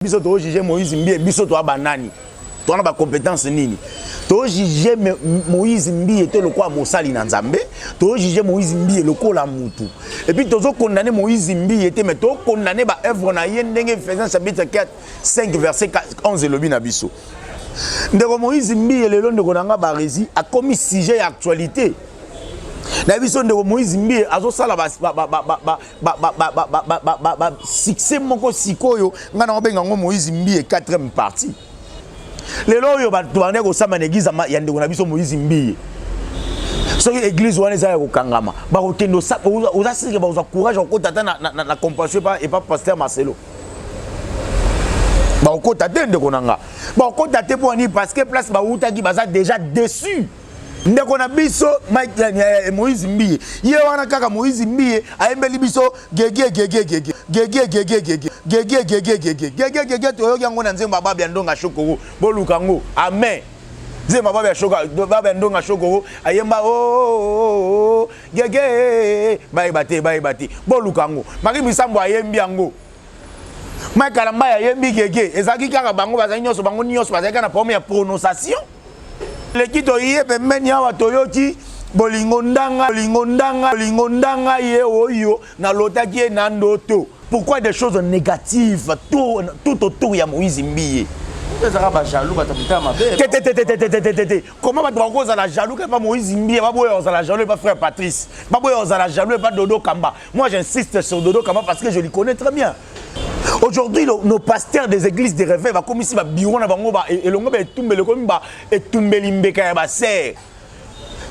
Biso to juger Moïse Mbiye, biso to ba nani? To na ba compétence nini? To juger Moïse Mbiye te lokola mosali na Nzambe, to juger Moïse Mbiye lokola mutu. Et puis tozo condamner Moïse Mbiye te mais to condamner ba œuvre na ye ndenge Ephésiens chapitre 4 5 verset 11 elobi na biso. Ndeko Moïse Mbiye lelo ndeko na nga Barezi akomi sujet ya actualité. Na biso ndeko Moïse Mbiye azosala ba ba ba ba ba ba ba ba ba ba ba ba ba succès moko sikoyo nga na obenga ngo Moïse Mbiye quatrième partie lelo oyo bato bandaki kosamba na église ya ndeko na biso Moïse Mbiye soki église wana eza ya kokangama bakokende oza sirke bakozwa courage ya kokota ata na compassion epa pasteur Marcelo bakokota te ndeko na nga bakokota te mpo nini parce que place bawutaki baza déjà déçu Ndeko na biso Mike eh, eh, Moïse Mbiye ye wana kaka Moïse Mbiye ayembeli biso gege gege gege gege gege gege gege gege gege gege gege toyoki yango na nzembo ya Babia Ndonga Shokoro boluka yango amen nzembo ya Babia Shoka Babia Ndonga Shokoro ayemba oh, oh, oh, oh gege bayeba te bayeba te boluka yango Marie Misambo ayembi yango Mike Kalambay ayembi gege ezalaki kaka bango bazali nyonso bango nyonso bazalaki kaka na problème ya prononciation Leki toye pembeni awa toyoki bolingo ndanga bolingo ndanga bolingo ndanga ye oyo nalotaki ye na ndoto. Pourquoi des choses négatives tout, tout autour ya Moïse Mbiye? Ezalaka ba jaloux bato ya mitema mabe. Te te te te te te te te te. Comment bato bakozala jaloux kaka Moïse Mbiye baboya kozala jaloux epa frère Patrice baboya kozala jaloux epa Dodo Kamba. Moi j'insiste sur Dodo Kamba parce que je lui connais très bien. Aujourd'hui, nos pasteurs des églises de réveil bakomisi ba bureau na bango ba elongo ba etumbeli ekomi ba etumbeli mbeka ya ba sœur.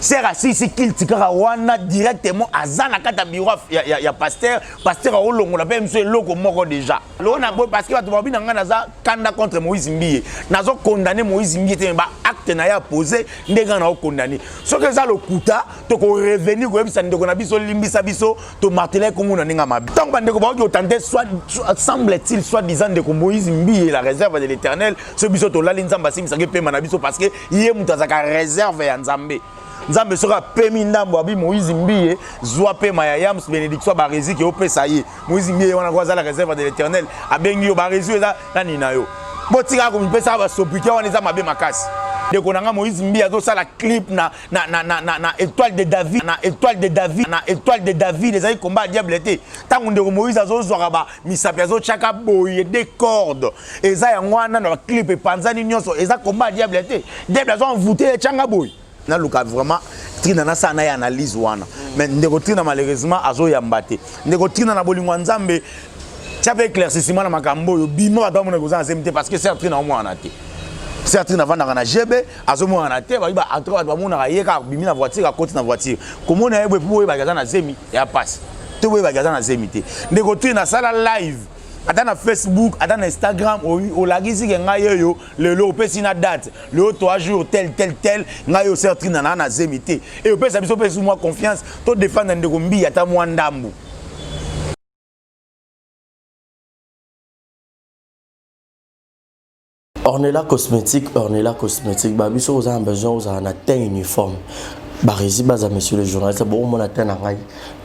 Sœur asisi kilti kaka wana directement aza na kati ya bureau ya, ya, ya pasteur, pasteur aolongola mpe miso eloko moko déjà. Loko na boye parce que bato babi na ngai naza kanda contre Moïse Mbiye. Nazo condamner Moïse Mbiye te mais ba acte na ye a poser nde ngai nao condamner. Soki eza lokuta toko revenir koyebisa ndeko na biso limbisa biso to marteler kombo na ndenge ya mabe. Ntango bandeko bakoki kotante soit semble-t-il soit disant ndeko Moïse Mbiye la réserve de l'Éternel, soki biso tolali Nzambe asimbisaki pema na biso parce que ye moto azalaka réserve ya Nzambe. Nzambe soki apemi ndambo abi Moïse Mbiye zwa pema ya Yams bénédiction barezi ke opesa ye. Moïse Mbiye wana ko aza la réserve de l'Éternel abengi yo barezi eza nani na yo. Botika komipesa ba sobriquet wana eza mabe makasi. Ndeko na nga Moïse Mbiye azosala clip na na, na, na, na, na étoile de David na étoile de David na étoile de David ezali combat ya diable te ntango ndeko Moïse azozwaka ba misapi azotyaka boye de corde eza yango wana na baclip epanzani nyonso eza combat ya diable te diable azo envoute etyanga boye naluka vraiment trina nasala na ye analyse wana mais ndeko trina malheureusement azoyamba te ndeko trina na bolingo ya nzambe tia mpe éclaircissement na makambo oyo bima bato bamona koza na zemi te parce que sœur trina omwana te sœur trina avandaka na gb azomonana te bayi ba entre bato bamonaka ye kaka bimi na voiture akoti na voiture komona ye boye mpo boyebaki aza na zemi ya pasi to boyebaki aza na zemi te ndeko tui nasala live ata na facebook ata na instagram olakisi ke ngai oyo lelo opesi na date lelo 3 jours tel tel tel ngai oyo sœur trina naa na zemi te e opesa biso mpe mwa confiance to defendre ndeko mbiyi ata mwa ndambu. Ornella Cosmétique, Ornella Cosmétique, ba biso oza na besoin ozala na teint uniforme. Barezi baza monsieur le journaliste, bon mona teint na ngai.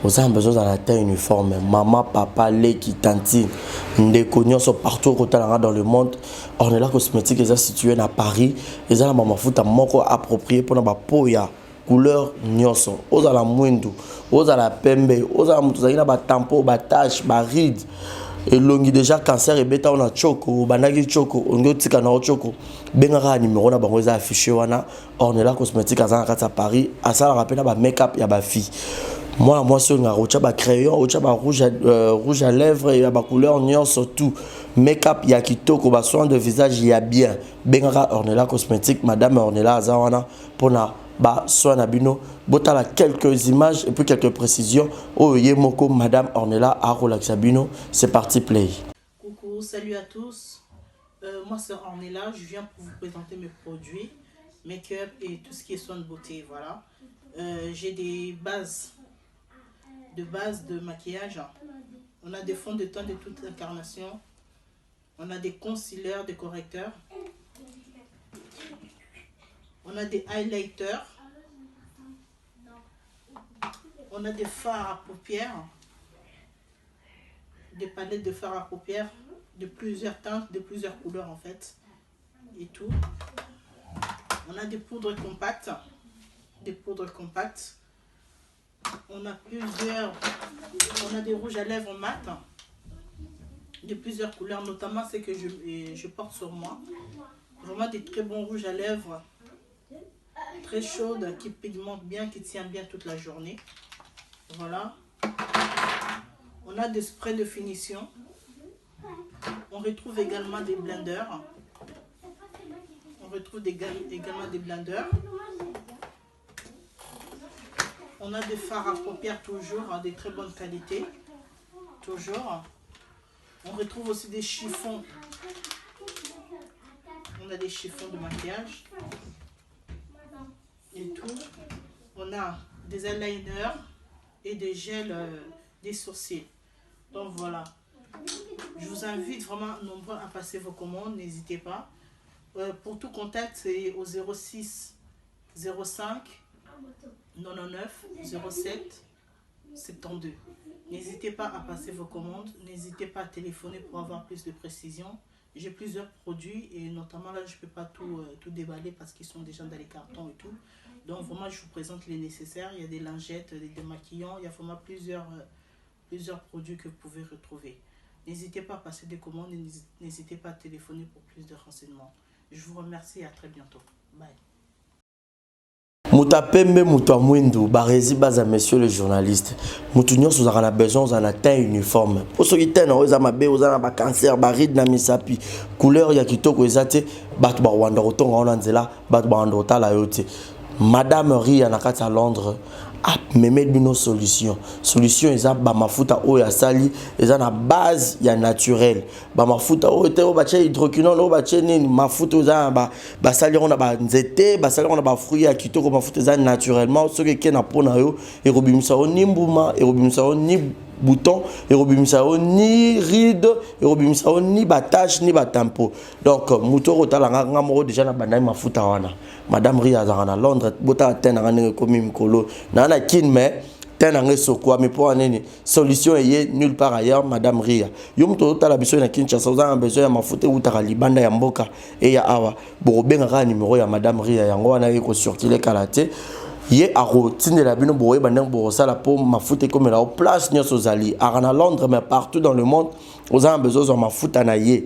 Oza na besoin ozala na teint uniforme, maman, papa, leki, tantine, ndeko nyonso partout okotala nga dans le monde. Ornella Cosmétique eza situé na Paris, eza na ba mafuta moko approprié pona ba peau ya couleur nyonso. Ozala mwindu, ozala pembe, ozala moto ozalaki na ba tampon, ba tache, ba rides. Elongi déjà cancer ebeta na choko, obandaki choko, olingi otika na choko, benga kaka numéro na bango eza affiché wana. Ornella Cosmétique aza na kati ya Paris, asalaka pe na ba make-up ya ba filles. Mwana mwasi olingaka otya ba crayon, otya ba rouge à lèvres ya ba couleur nyonso tout. Make-up ya kitoko, ba soins de visage ya bien. Bengaka Ornella Cosmétique, madame Ornella aza wana pona ba soins na bino. Botala quelques images et puis quelques précisions oyo ye moko madame Ornella akolakisa bino. C'est parti, play. Coucou, salut à tous. Moi c'est Ornella, je viens pour vous présenter mes produits, make-up et tout ce qui est soins de beauté, voilà. J'ai des bases de base de maquillage. On a des fonds de teint de toute incarnation. On a des concealers, des correcteurs. On a des highlighters. On a des fards à paupières. Des palettes de fards à paupières. De plusieurs teintes, de plusieurs couleurs en fait. Et tout. On a des poudres compactes. Des poudres compactes. On a plusieurs. On a des rouges à lèvres mat. De plusieurs couleurs, notamment ceux que je, je porte sur moi. Vraiment des très bons rouges à lèvres. Très chaudes, qui pigmentent bien, qui tient bien toute la journée. Voilà. On a des sprays de finition. On retrouve également des blenders. On retrouve également des blenders. On a des fards à paupières toujours, hein, des très bonne qualité. Toujours. On retrouve aussi des chiffons. On a des chiffons de maquillage. Et tout. On a des eyeliners et des gels des sourcils. Donc voilà. Je vous invite vraiment nombreux à passer vos commandes. N'hésitez pas. Pour tout contact, c'est au 06 05 99 07 72. N'hésitez pas à passer vos commandes. N'hésitez pas à téléphoner pour avoir plus de précision. J'ai plusieurs produits et notamment là, je ne peux pas tout déballer parce qu'ils sont déjà dans les cartons et tout. Donc vraiment, je vous présente les nécessaires. Il y a des lingettes, des démaquillants. Il y a vraiment plusieurs produits que vous pouvez retrouver. N'hésitez pas à passer des commandes et n'hésitez pas à téléphoner pour plus de renseignements. Je vous remercie et à très bientôt. Bye. Moto ya pembe, moto ya mwindu, Barezi Baza, monsieur le journaliste. Moto nyonso ozalaka na besoin ozala na teint uniforme, mpo soki teint na oyo eza mabe, oza na bacancer, baride na misapi, couleur ya kitoko eza te, bato bakowanda kotonga wana nzela, bato bakowanda kotala yo te. Madame Ria na kati ya Londres amemeli bino solution. Solution eza bamafuta oyo asali, eza na base ya naturel. Bamafuta oyo te oyo batie hydroquinone, oyo batie nini. Mafuta oyo eza na basali yango na banzete, basali yango na bafruit ya kitoko. Mafuta eza naturellement. Soki eke na mpo na yo, ekobimisa yo ni mbuma, ekobimisa yo ni bouton, ekobimisa yo ni ride, ekobimisa yo ni batache, ni batampo. Donc moto oyo kotala nga, nga moko déjà na bandai mafuta wana. Madame Ria azalaka na Londres. Botala te nanga ndenge ekomi mikolo naa na Kine, mais te nanga esokwami. Mpo nini? Solution eye nulle part ailleurs, Madame Ria. Yo moto ozotala biso na Kinshasa, oza na besoin ya mafuta eutaka libanda ya mboka, eya awa, bokobenga kaka numero ya Madame Ria. Yango wana ekocirculer kala te. Ye akotindela bino, bokoyeba ndenge bokosala mpo mafuta ekomela o place nyonso ozali. Aka na Londres, mais partout dans le monde, oza na besoin ozwa mafuta na ye,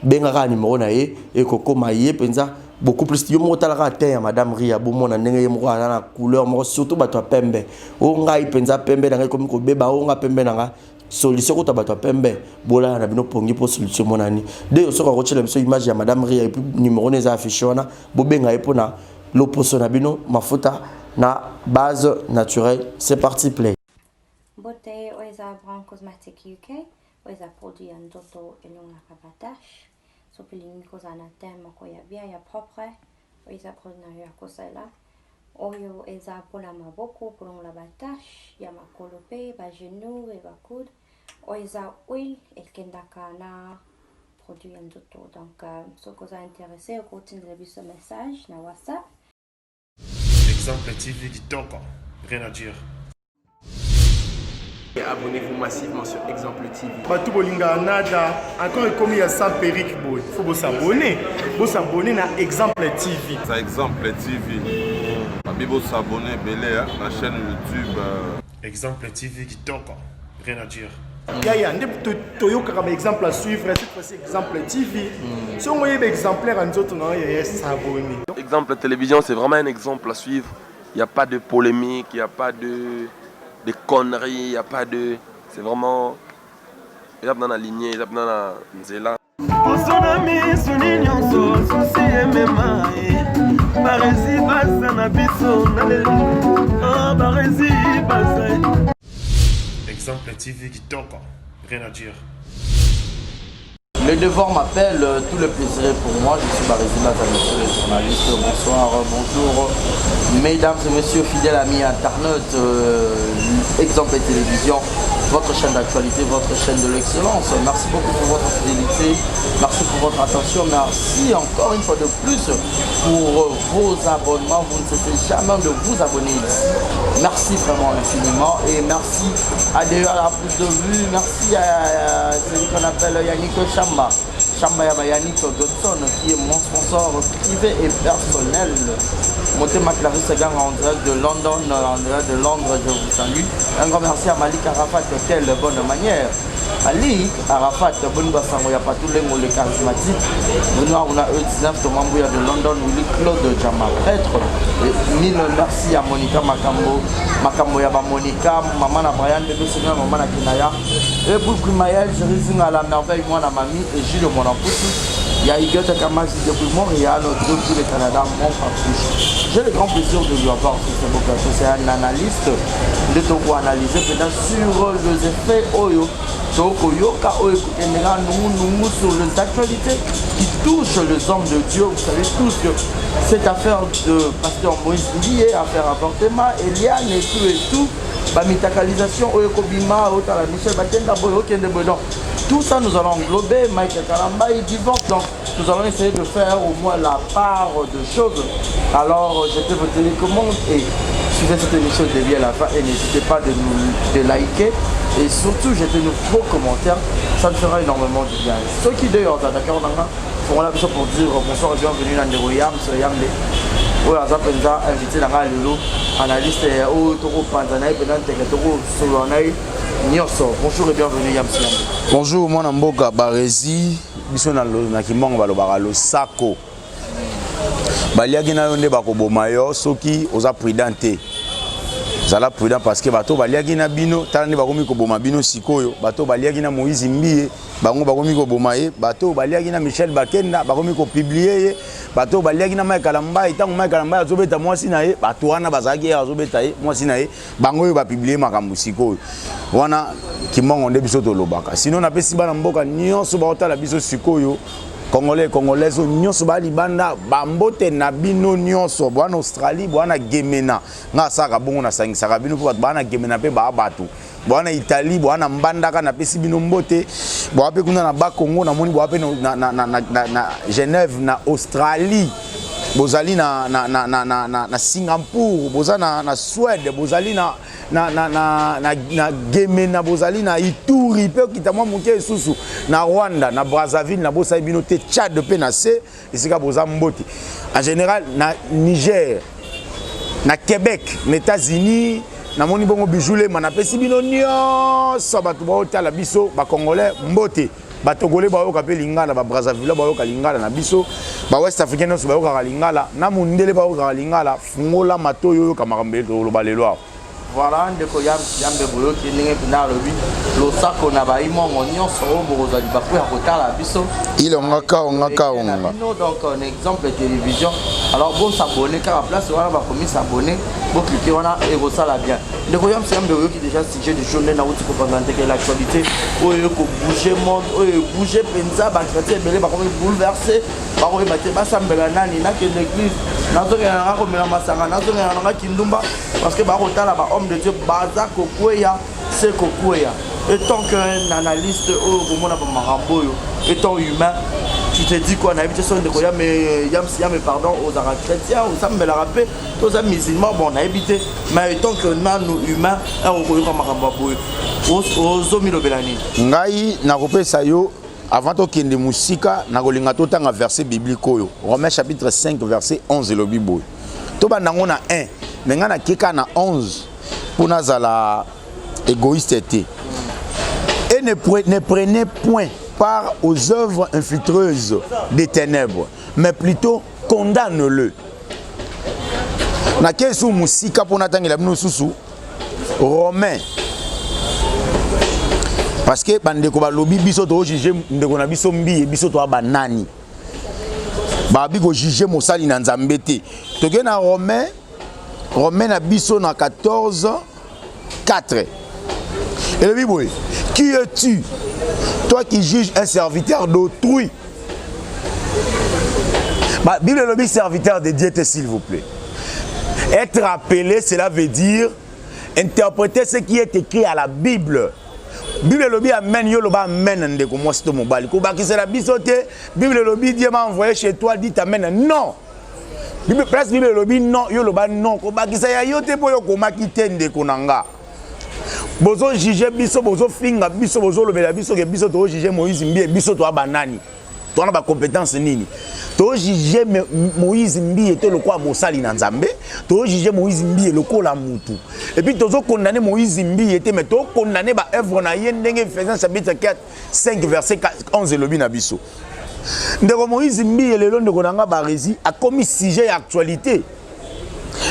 benga kaka numero na ye, ekokoma ye mpenza beaucoup plus. Yo moko otalaka te ya Madame Ria, bomona ndenge ye moko aza na couleur moko. Surtout bato ya pembe o ngai mpenza, pembe na ngai ekomi kobeba, o nga pembe na nga. Solution kuta bato ya pembe, bolala na bino pongi mpo solution emonani. De soki akotiela biso image ya Madame Ria et puis numéro no eza affiché wana, bobenga ye mpona loposo na bino, mafuta na base naturelle. C'est parti, play. Mbote, oyo eza Brown Cosmetic UK. Oyo eza produit ya nzoto, elongaka batache. Soki olingi kozala na teint moko ya bien, ya propre, oyo eza produit na yo ya kosalela. Oyo eza mpona maboko, kolongola batache ya makolo mpe bagenou e bacoude. Oyo eza huile ekendaka na produit ya nzoto. Donc soki oza intéressé, okotindela biso message na WhatsApp. Exemple TV kitoko, rien à dire. Et abonnez-vous massivement sur Exemple TV. Bato bolingaka nada encore ekomi ya sans perruque boye, faut bos'abonner, bos'abonner na Exemple TV. Ça, Exemple TV babi, bos'abonner ebele na chaîne YouTube. Exemple TV kitoko, rien à dire. Yaya nde toyokaka baexemple à suivre. Cette fois-ci, Exemple TV, songo oyeba exemplaire ya nzoto na yo, yaya, s'abonner. Exemple Télévision, c'est vraiment un exemple à suivre. Il n'y a pas de polémique, il n'y a pas de conneries, il n'y a pas de. C'est vraiment. Il y a dans la lignée, il y a dans la nzela. Poso na miso nyonso susi emema ye Barezi baza na biso na lelo. Ah, Barezi baza. Exemple TV kitoko, rien à dire. Le devoir m'appelle, tout le plaisir est pour moi. Je suis Barezi Baza, monsieur le journaliste. Bonsoir, bonjour, mesdames et messieurs, fidèles amis internautes. Exemple Télévision, votre chaîne d'actualité, votre chaîne de l'excellence. Merci beaucoup pour votre fidélité, merci pour votre attention, merci encore une fois de plus. pour vos abonnements. Vous ne cessez jamais de vous abonner ici. Merci vraiment infiniment. Et merci à à la prise de vue. Merci à celui qu'on appelle Yannick Chamba. Chamba Yaba Yannick Godson qui est mon sponsor privé et personnel. Montez ma Clarisse Gang en direct de London, en direct de Londres, je vous salue. Un grand merci à Malik Arafat, quelle bonne manière. Malik Arafat, bonne basango ya Patou Lengo le charismatique. Benoît Aruna E19, Thomas Mbouya de London, Willy Claude Jama prêtre. Et mille merci à Monica Makambo, Makambo ya ba Monica, maman na Brian, bébé Seigneur, maman na Kinaya. Et pour Primaël, Jerry Zinga la merveille, moi la mamie et Gilles Monampoussi. Il y a Huguette Kamasi depuis Montréal, depuis le Canada, mon papouche. J'ai le grand plaisir de lui avoir sur ce beau plateau. C'est un analyste de Togo analysé peut-être sur les effets Oyo, Toko Yoka, Oyo Kukendera, Nungu Nungu, sur les actualités qui touchent les hommes de Dieu. Vous savez tous que cette affaire de pasteur Moïse Mbiye, affaire avortement, Eliane et tout et tout, ba mitakalisation oyo ekobima otala Michel Bakenda boye okende boye. Donc tout ça nous allons englober Mike Kalamba divorce. Donc nous allons essayer de faire au moins la part de choses. Alors jetez vos télécommandes et suivez cette émission de début à la fin et n'hésitez pas de nous de liker et surtout jetez-nous vos commentaires, ça nous fera énormément du bien. Ceux qui d'ailleurs d'accord nanga fongola biso pour dire bonsoir et bienvenue na ndeko Yams Yambe oyo aza mpenza invité na ngai lelo, analyste oyo tokopanza na ye mpenza nteke, tokosolola na ye nyonso. Bonjour et bienvenue Yams Yambe. Bonjour mwana mboka Barezi. Biso na, na Kimbongo balobaka losako, baliaki na yo nde bakoboma yo soki oza prudent te. Zala prudent parce que bato baliaki na bino, tala nde bakomi koboma bino sikoyo. Bato baliaki na Moïse Mbiye, bango bakomi koboma ye. Bato baliaki na Michel Bakenda, bakomi kopublier ye. Bato baliaki na Mike Kalambay, ntango Mike Kalambay azobeta mwasi na ye, bato wana bazalaki ye azobeta ye mwasi na ye, bango oyo bapublier makambo sikoyo wana. Kimbongo nde biso tolobaka. Sinon napesi bana mboka nyonso baotala biso sikoyo, Congolais, Congolaise oyo nyonso baya libanda, bambote na bino nyonso. Bwana Australie, bwana Gemena, nga asalaka bongo, nasangisaka bino mpo bato baa na Gemena mpe baa bato bwana Italie, bwana Mbandaka, napesi bino mbote. Bwa mpe kuna na Bakongo, namoni bwa mpe na, na, na, na, na, na Genève na Australie, bozali na, na, na, na, na, na, na Singapour, boza na, na Suède, bozali na, na, na, na, na, na Gemena, bozali na Ituri mpe okita mwa moke lisusu na Rwanda, na Brazzaville, nabosali bino te, Tchad mpe na se esika boza, mbote. En général na Niger, na Québec, na États-Unis, namoni bongo Bijou Lema. Napesi bino nyonso bato baotala biso, Bacongolais mbote, Batogolais bayoka mpe lingala, Babrazzaville bayoka lingala na biso, Bawest africain nyonso bayokaka lingala, na mondele bayokaka lingala. Fungola matoyi oyoka makambo toloba lelo awa. Voilà, ndeko Yambe, boyoki ndenge mpenza alobi losako na bayimongo nyonso oyo bokozwa libaku ya kotala biso. Ilonga kaonga kaonga. Bino donc un exemple de télévision. Alors bosabonner kaka place wana bakomi s'abonner, bocliquer wana, ekosala bien. Ndeko Yambe Yambe, oyoki déjà sujet du jour nde nauti kopanza nteke, l'actualité oyo ekobouger monde, oyo ebouger mpenza bachrétien ebele bakomi bouleversé, bakoyeba te basambela nani. Nakende église, nazongela nanga komela masanga, nazongela nanga kindumba, parce que bakotala bahomme de Dieu baza kokweya se kokweya. Étant qu'un analyste oyo komona bamakambo oyo, étant humain, tu te dis quoi? Nayebi te so ndeko Yame Yame, pardon, ozalaka chrétien, osambelaka mpe to oza musulman, bon, nayebi te, mais étant que nanu humain, okoyoka makambo ya boye, ozomilobela nini? Ngai nakopesa yo, avant tokende mosika, nakolinga totanga verset biblique oyo, Romains chapitre 5 verset 11. Elobi boye, tobanda yango na 1, me ngai nakeka na 11 mpo nazala égoïste te. Et ne prenez point part aux œuvres infructueuses des ténèbres, mais plutôt condamne-le. Nakei su mosika mpo natangela bino susu Romain, parce que bandeko balobi biso tojuger ndeko na biso Mbiye, biso toya banani babi kojuger mosali na Nzambe te. Tokei na Romain, Romain na biso na 14 4, elobi boye: Qui es-tu, toi qui juges un serviteur d'autrui? Ba, Bible elobi serviteur de Dieu te, s'il vous plaît. Être appelé, cela veut dire interpréter ce qui est écrit à la Bible. Bible elobi amen, yo loba amen. Ndeko mwasi to mobali, kobakisela biso te. Bible elobi Dieu m'a envoyé chez toi, dit amen. Non. Bible place Bible elobi non, yo loba non, kobakisa ya yo te mpo yo okomaki te ndeko na nga. Bozo juger biso, bozo finga biso, bozo lobela biso ke biso to juger Moïse Mbiye, biso to banani. To na ba compétence nini? To juger Moïse Mbiye te lokola mosali na Nzambe, to juger Moïse Mbiye lokola mutu. Et puis tozo condamner Moïse Mbiye te mais to condamner ba œuvre na ye ndenge Ephésiens chapitre 4 5 verset 11 elobi na biso. Ndeko Moïse Mbiye lelo ndeko na nga Barezi akomi sujet ya actualité.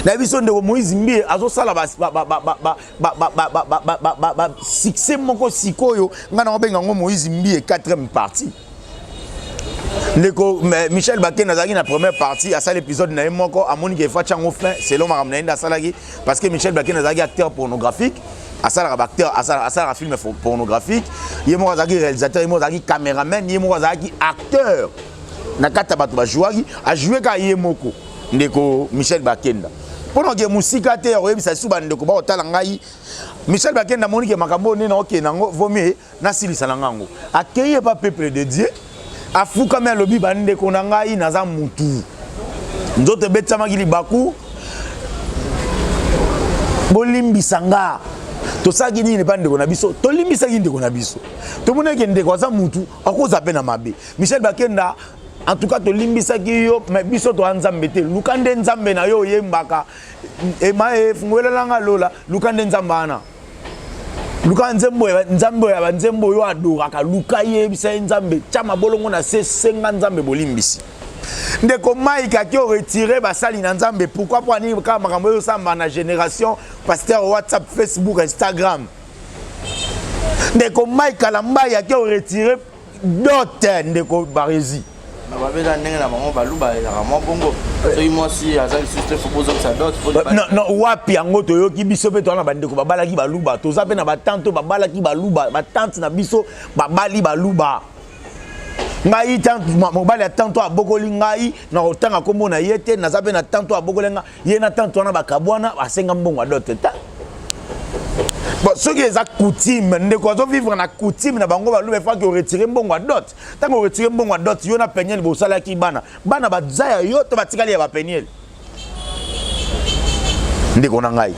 Na biso ndeko Moïse Mbiye azosala ba ba ba ba ba ba ba ba ba ba ba ba ba succès moko sikoyo nga na obenga ngo Moïse Mbiye quatrième partie. Ndeko Michel Bakenda azalaki na première partie asali épisode na ye moko amoni ke efatia yango fin selon makambo na ye nde asalaki parce que Michel Bakenda azalaki acteur pornographique asalaka ba acteur asalaka film pornographique ye moko azalaki réalisateur ye moko azalaki cameraman ye moko azalaki acteur na kati ya bato bajouaki ajoue kaka ye moko ndeko Michel Bakenda mpo na oke mosika te ya koyebisa lisusu bandeko bakotala ngai Michel Bakenda amoni ke makambo oyo nde naokende yango vaut mieux nasilisa na ngai yango akei epa peuple de Dieu afukami alobi bandeko na ngai naza mutu nzoto ebetisamaki libaku bolimbisa nga tosalaki nini epa ndeko na biso tolimbisaki ndeko na biso tomonaki ndeko aza mutu akoza mpe na mabe Michel Bakenda en tout cas tolimbisaki yo mais biso toa nzambe te luka nde nzambe na yo oyembaka ema efungwelelanga lola luka nde nzambe wana luka nzembo ya nzambe ya banzembo oyo adoraka luka yebisa ye nzambe tya mabolongo na se senga nzambe bolimbisi ndeko mike aki oretire basali na nzambe pourquoi mpo anini kaka makambo oyo osamba na génération pasteur whatsapp facebook instagram ndeko mike kalambayi aki oretire dote ndeko barezi babeza ndenge na bango baluba ezalaka mwa bongo soki mwasi aza lisusu te fo bozongisa dot non wapi yango toyoki biso mpe toza na bandeko babalaki baluba toza mpe na batante oyo babalaki baluba batante na biso babali baluba ngai tante mobali ya tante oyo abokoli ngai na kotanga nkombo na ye te naza mpe na tante oyo abokoli ngai ye na tante wana bakabwana asenga mbongo ya dote te bon soki eza coutume ndeko azo vivre na coutume na bango baluba efaki oretire mbongo ya dot ntango oretire mbongo ya dot yo na peniel bosalaki bana bana baza ya yo to batikali ya bapeniel ndeko na ngai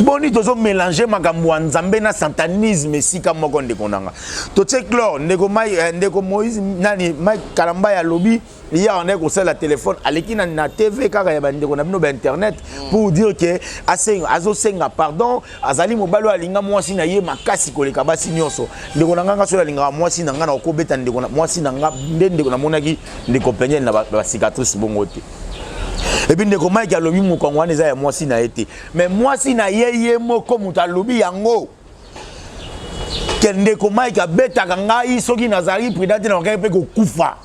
boni tozo mélanger makambo ya nzambe na satanisme esika moko ndeko na ngai totie clore ndeko mai eh, ndeko moïse nani mike kalambay alobi ye abandaki kosalela telefone aleki na, na tv kaka ya bandeko na bino ba internet mm. pour dire que asenga azosenga pardon azali mobali oyo alinga mwasi na ye makasi koleka basi nyonso ndeko na ngai nga soki alingaka mwasi na ngai nakobeta ndeko na mwasi na ngai nde ndeko namonaki ndeko peniel na bacicatrice bongo te epuis ndeko mike alobi mokongo wana eza ya mwasi na ye te mais mwasi na ye ye moko moto alobi yango ke ndeko Mike abetaka ngai soki nazalaki prudent te nakokaki mpe kokufa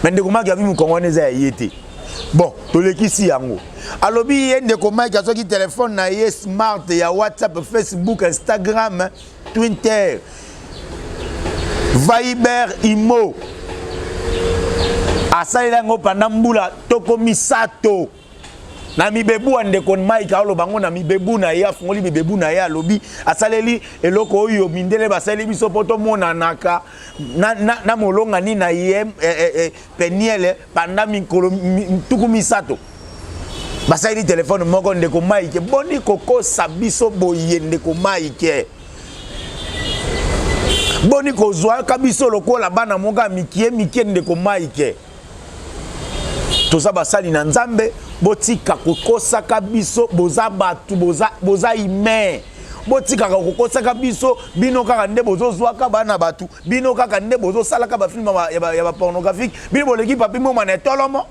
me ndeko Mike abi mokongo wana eza ya ye te bon tolekisi yango alobi ye ndeko Mike azwaki telefone na ye smart ya whatsapp facebook instagram twitter viber imo asalela yango panda mbula toko misato na mibebu ya ndeko Mike aloba ngo na mibebu na ye afungoli mibebu na ye alobi asaleli eloko oyo mindele basaleli biso mpo tomonanaka na, na, na molongani na ye eh, eh, eh, peniele panda mikolo ntuku misato basaleli telefone moko ndeko Mike boni kokosa biso boye ndeko Mike boni kozwaka biso lokola bana moko ya mikie mikie ndeko Mike Toza basali na Nzambe, botika kokosaka biso, boza batu, boza, boza humain. Botikaka kokosaka biso, bino kaka nde bozozwaka bana batu, bino kaka nde bozosalaka ba film ya ba, ya ba pornographique, bino boleki Papi Mboma na etolomo.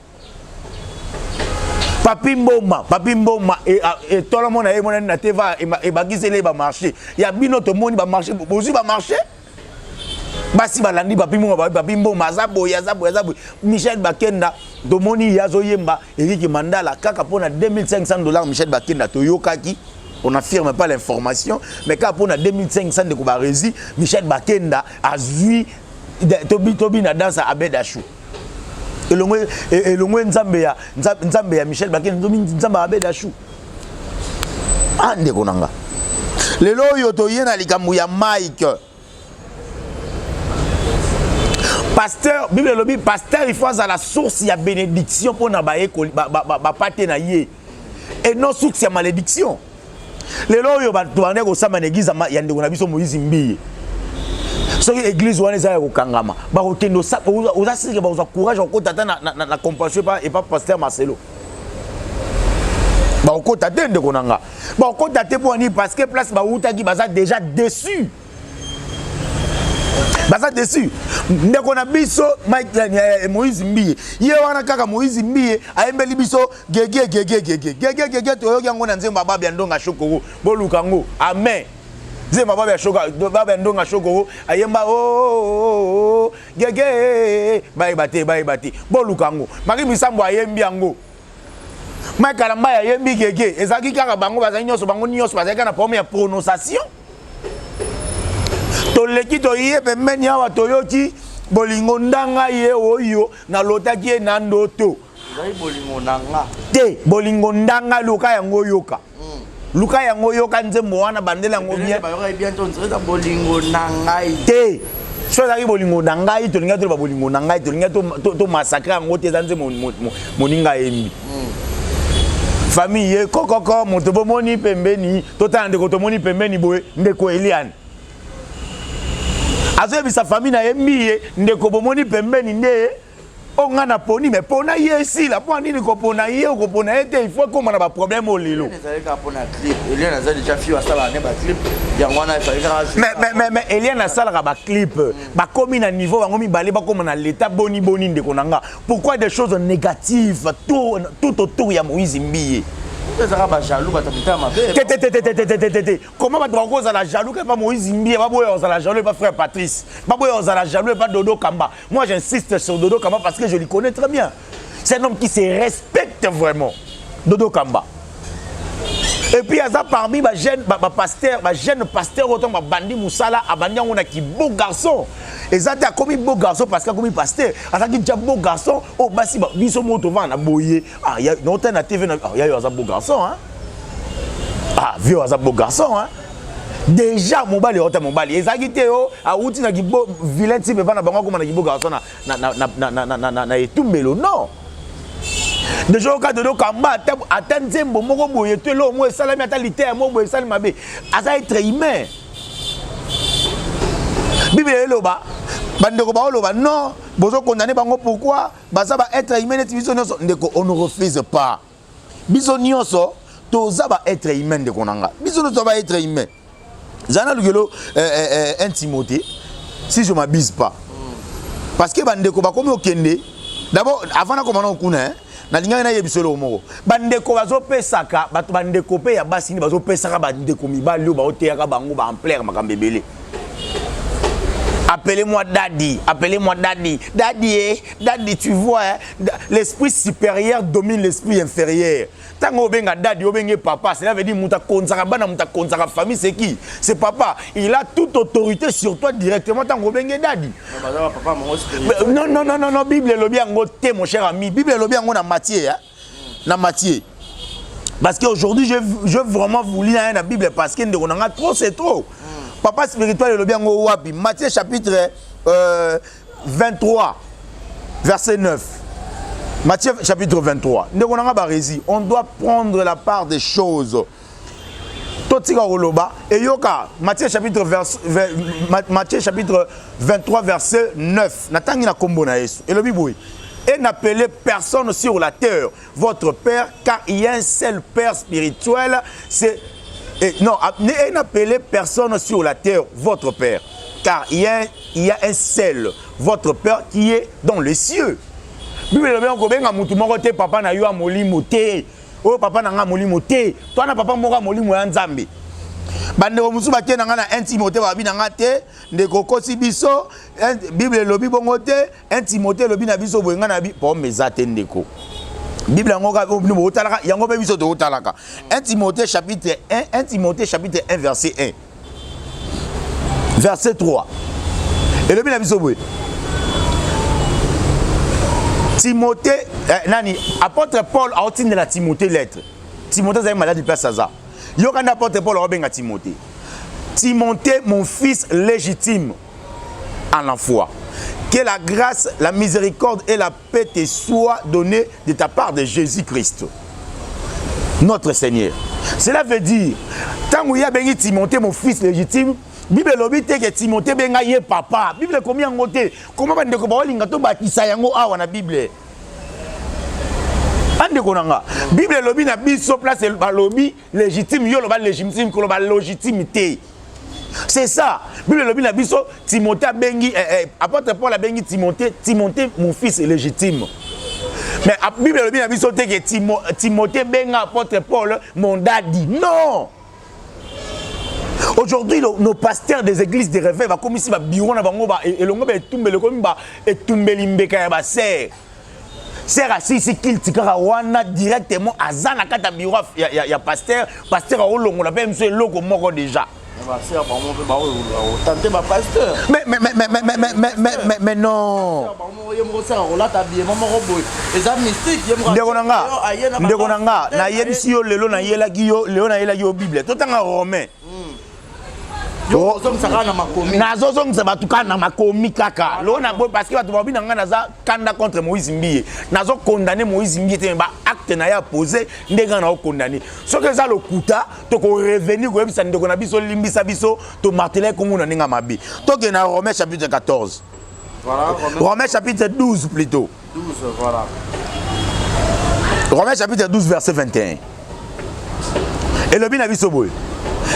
Papi Mboma, Papi Mboma etolomo na ye emonani na TV ebakiseli ye ba marché. Ya bino tomoni ba marché, bozwi ba marché? Basi balandi papi mboma babi papi mboma aza boye aza boye aza boye Michel Bakenda tomoni ye azoyemba Eric Mandala kaka mpona 2500 dollars Michel Bakenda toyokaki on n'affirme pas l'information mais kaka mpona 2500 ndeko barezi Michel Bakenda azwi tobi tobi na danse Abed Achou elongwe elongwe nzambe ya nzambe ya Michel Bakenda nzambe ya Abed Achou ah ndeko na nga lelo oyo toye na likambo ya Mike. Pasteur, Bible elobi pasteur il faut azala source ya bénédiction pona ba ba pate na ye et non source ya malédiction. Lelo oyo bato bandaki kosamba na église ya ndeko na biso Moïse Mbiye. Soki église wana eza ya kokangama, bakokende oza sike bakozwa courage ya kokota ata na, na, na, na compassion epa, epa pasteur Marcelo. Bakokota te ndeko na nga. Bakokota te mpo nini? Parce que place bawutaki baza déjà déçus. Baza déçu. Ndeko na biso Mike eh, eh, Moïse Mbiye. Ye wana kaka Moïse Mbiye ayembeli biso gege gege gege. Gege gege toyoki yango na nzembo ya Babia Ndonga Shokoro. Boluka yango. Amen. Nzembo ya Babia Shoka Babia Ndonga Shokoro ayemba oh, oh, oh, oh gege bayeba te bayeba te. Boluka yango. Marie Misambo ayembi yango. Mike Kalambay ayembi gege. Ezalaki kaka bango bazali nyonso bango nyonso bazalaki kaka na problème ya prononciation. Toleki toye pembeni awa toyoki bolingo ndanga ye oyo nalotaki ye na ndoto. Ezali bolingo na nga. Te, bolingo ndanga luka yango oyoka. Mm. Luka yango oyoka nzembo wana bandela yango bien. Bayoka bien to nzela bolingo na ngai. Te. So ezalaki bolingo na ngai tolingaki toloba bolingo na ngai tolingaki to massacre yango te eza nzembo moninga ayembi. Mm. Famille ye kokoko moto bomoni pembeni totala ndeko tomoni pembeni boye ndeko Eliane. Azoyebisa famille na ye mbiye ndeko bomoni pembeni nde oyo ngai naponi me pona ye esila mpo nini kopona ye okopona ye te il faut ekóma na baproblème oyo lelo mais Eliane asalaka baclip bakomi na niveau bango mibale bakóma na l'état boni boni ndeko na nga pourquoi des choses négatives tout, tout autour ya Moïse Mbiye ezalaka bajaloux bato mitema mabe te te te te te te te te te comment bato bakozala jaloux epa Moïse Mbiye baboya kozala jaloux epa frère Patrice baboya kozala jaloux epa Dodo Kamba. Moi j'insiste sur Dodo Kamba parce que je le connais très bien. C'est un homme qui se respecte vraiment. Dodo Kamba. Et puis aza parmi ba jeunes ba, ba pasteur, ba jeune pasteur autant ba bandi musala abandi yango na ki beau garçon. Eza te akomi beau garçon parce que akomi pasteur. Azaki déjà beau garçon oh basi ba biso moto vana boye. Ah ya non na TV na ah, ya yo aza beau garçon hein. Ah vieux aza beau garçon hein. Déjà mobali ota mobali ezalaki te o awuti na kibo vilain type epa na bango akoma na kibo garçon na na na na na na na na etumbelo non. Déjà oka dodo kamba ata ata nzembo moko boye to eloko moko esalami ata liteya moko boye esali mabe aza être humain. Bible eloba bandeko baoloba non bozo condamner bango pourquoi baza ba être humain neti biso nyonso ndeko on ne refuse pas biso nyonso toza ba être humain ndeko na nga biso nyonso ba être humain zala na lukelo euh, euh, euh, un Timothée si je m'abuse pas parce que bandeko bakomi okende d'abord avant nakoma na okuna hein, nalingaki nayebisa eloko moko bandeko bazopesaka bato bandeko mpe ya basi nde bazopesaka bandeko mibali oyo baoteyaka bango baampleur makambo ebele Appelez-moi daddy, appelez-moi daddy. Daddy, eh, daddy, tu vois, hein, l'esprit supérieur domine l'esprit inférieur. Tango obenga daddy, obenge papa, cela veut dire muta konzaka bana, muta konzaka famille, c'est qui? C'est papa. Il a toute autorité sur toi directement tango obenge daddy. Non, non, non, non, non, Bible elobi yango te, mon cher ami. Bible elobi yango na Matthieu, hein. Na Matthieu. Parce qu'aujourd'hui, je, je vraiment voulu hein, la Bible parce que ndeko nanga trop, c'est trop. Papa spirituel elobi yango wapi? Matthieu chapitre euh, 23, verset 9. Matthieu chapitre 23. Ndeko nanga barezi, on doit prendre la part des choses. Totika koloba eyoka Matthieu chapitre vers, vers, Matthieu chapitre 23 verset 9. Natangi na kombo na Yesu. Elobi boye. Et n'appelez personne sur la terre votre père, car il y a un seul père spirituel, c'est et non, et n'appelez personne sur la terre votre père, car il y a, il y a un seul votre père qui est dans les cieux. Bible elobi okobenga mutu moko te papa na yo ya molimo te oyo papa na nga molimo te to na papa moko ya molimo ya Nzambe. Bandeko mosusu batie na nga na 1 Timothée babi na nga te ndeko okosi biso Bible elobi bongo te 1 Timothée elobi na biso boye nga na bi pome eza te ndeko. Bible yango ka bino botalaka yango pe biso totalaka. 1 Timothée chapitre 1 1 Timothée chapitre 1 verset 1 verset 3 elobi na biso boye Timothée eh, nani apôtre Paul aotindela Timothée lettre. Timothée azali malade place aza. Yoka nde apôtre Paul aobenga Timothée. Timothée mon fils légitime en la foi. Que la grâce, la miséricorde et la paix te soient données de ta part de Jésus-Christ, notre Seigneur. Cela veut dire, ntango ye abengi Timothée mon fils légitime, Bible elobi te ke Timothée benga ye papa. Bible ekomi yango te. Comment bandeko baolinga tobakisa yango awa na Bible? Bandeko na nga, Bible elobi na biso place balobi légitime, yo loba légitime, koloba légitime te. C'est ça. Bible elobi na biso Timothée abengi eh, eh, apôtre Paul abengi Timothée, Timothée mon fils légitime. Mais Bible elobi na biso te ke Timo, Timothée benga apôtre Paul mon daddy. Non. Aujourd'hui, nos pasteurs des églises de réveil bakomisi ba bureau na bango ba elongo ba etumbeli komi ba etumbeli mbeka ya ba sœur. Sœur asisi kilti kaka wana directement aza na kati ya bureau ya, ya, ya pasteur, pasteur aolongola mpe biso eloko moko déjà. Mais, mais, mais, mais, mais, mais, mais, mais, mais, mais non. Ndeko na nga, ndeko na nga, nayebisi yo lelo nayelaki yo, lelo nayelaki yo Bible. Totanga Romain. Nazozongisa bato kaka na makomi kaka loo na boye parce que bato babi na ngai naza kanda contre Moïse Mbiye. Nazo condamner Moïse Mbiye te mais ba acte na ye apose nde ngai nao condamner. Soki eza lokuta toko revenir koyebisa ndeko na biso limbisa biso to marteler kongo na ndenge mabe. Tokende na Romains chapitre 14. Voilà, Romains, Romains chapitre 12 plutôt. 12, voilà. Romains chapitre 12 verset 21. Elobi na biso boye.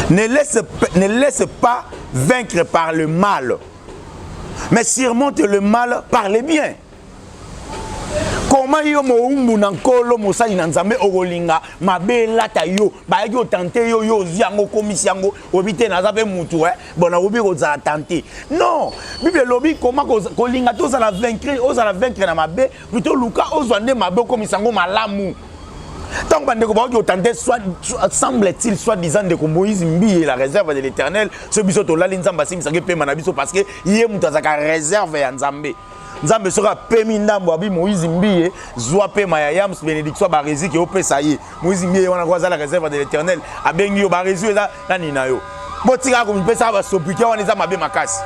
Ne laisse, ne laisse pas vaincre par le mal, mais surmonte le mal par le bien. Comment yo moumbu na nkolo mosali na nzambe okolinga mabe elata yo bayaki otante yo yo ozwi yango okomisi yango oyebi te naza mpe mutu eh? Bon nakoki kozala tante non bible elobi koma kolinga te ozala vaincre ozala vaincre na mabe plutôt luka ozwa nde mabe okomisa yango malamu ntango bandeko bakoki kotante semble-t-il soit disant ndeko moïse mbiye la réserve de l'éternel so biso tolali nzambe asimbisaki pema na biso parce que ye moto azalaka réserve ya nzambe nzambe soki apemi ndambo abi moïse mbiye zwa pema ya yams bénédiction barezi ke opesa ye moïse mbiye wana ko aza la réserve de l'éternel abengi yo barezi eza nani na yo botikaka komipesaka basobrike wana eza mabe makasi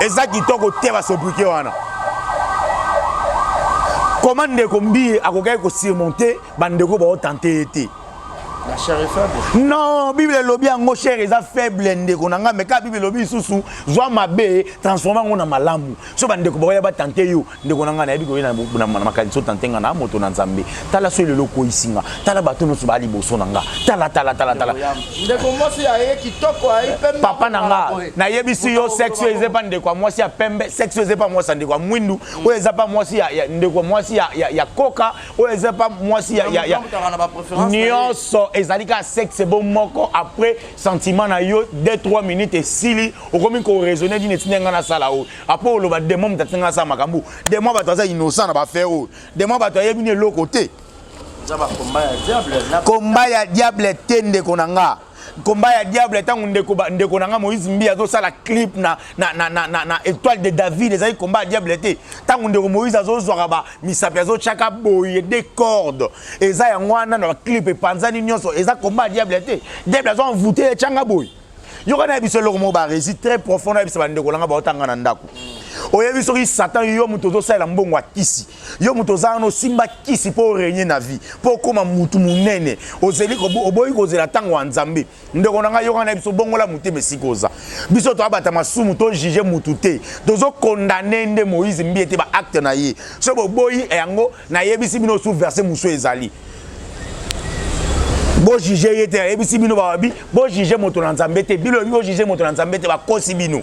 eza kitoko te basobrike wana koma ndeko mbiye akokaki kosurmonte bandeko baotante ye te La chair est faible. Non, Bible elobi yango chair eza faible ndeko na nga mais ka Bible elobi lisusu zwa mabe transformer yango na malamu. So ba ndeko bakoya ba tenter yo ndeko na nga nayebi koyena na makanisi otante nga na moto na Nzambe. Tala so lelo okoyisi nga. Tala bato nyonso ba liboso na nga. Tala tala tala tala. Ndeko mwasi aye kitoko aye pembe. Papa na nga nayebisi yo sexe oyo eza pa ndeko ya mwasi ya pembe, sexe oyo eza pa mwasi ya ndeko ya mwindu, oyo eza pa mwasi ya ndeko mwasi ya koka oyo eza pa mwasi ya, ya, ya nyonso ezali kaka sexe bo moko après sentiment na yo 2 3 minutes esili okomi ko raisonner nini etindi ngai nasala oyo après oloba demon moto atindi ngai nasala makambo demon bato aza innocent na baaffaire oyo demon bato ayebi ni eloko te komba ya diable te ndeko na nga combat ya diable ntango ndeko, ndeko na nga moïse mbi azosala clip na, na, na, na, na, na étoile de david ezali combat ya diable te ntango ndeko moïse azozwaka ba misapi azotyaka boye de corde eza yango wana na baclip epanzani nyonso eza combat ya diable te diable azo envoute etyanga boye yoka na biso eloko moko baresi très profond na biso bandeko na nga baotanga na ndako oyebi soki satan yo moto ozosalela mbongo ya kisi yo moto oza wana osimba kisi mpo orenye na vie mpo okóma motu monene ozeli oboyi kozela ntango ya nzambe ndeko na ngai yoka na biso bongola motema esika oza biso toabata masumu tojuge motu te tozokondane nde moïse mbiye te baacte na ye so boboyi yango nayebisi bino sous verset mosusu ezali bojuge ye te ayebisi bino bababi bojuge moto na nzambe te bino lobi bojuge moto na nzambe te bakosi bino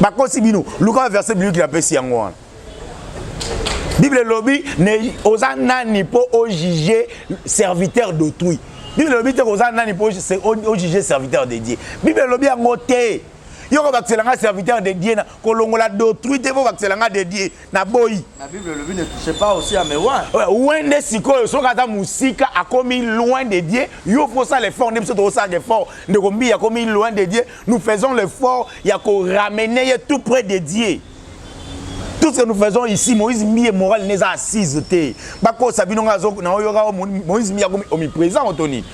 bakosi bino luka verset biblique napesi yango wana bible elobi ne oza nani mpo ojuge serviteur d'autrui bible elobi te oza nani mpo ojuge serviteur de dieu bible elobi yango te yo kobakisela nga serviteur de dieu na kolongola d'autrui te mpo bakisela nga de dieu naboyi La Bible elobi ne touchez pas aussi à mes oins. Oin nde sikoyo soki aza mosika akomi loin de Dieu, yo faut osala effort nde biso tokosala effort. Ndeko Mbiye akomi loin de Dieu, nous faisons l'effort ya ko ramener ye tout près de Dieu. Tout ce que nous faisons ici, Moïse Mbiye moral neza assise te. Bakosa bino nga zo na oyoka Moïse Mbiye akomi omniprésent otoni.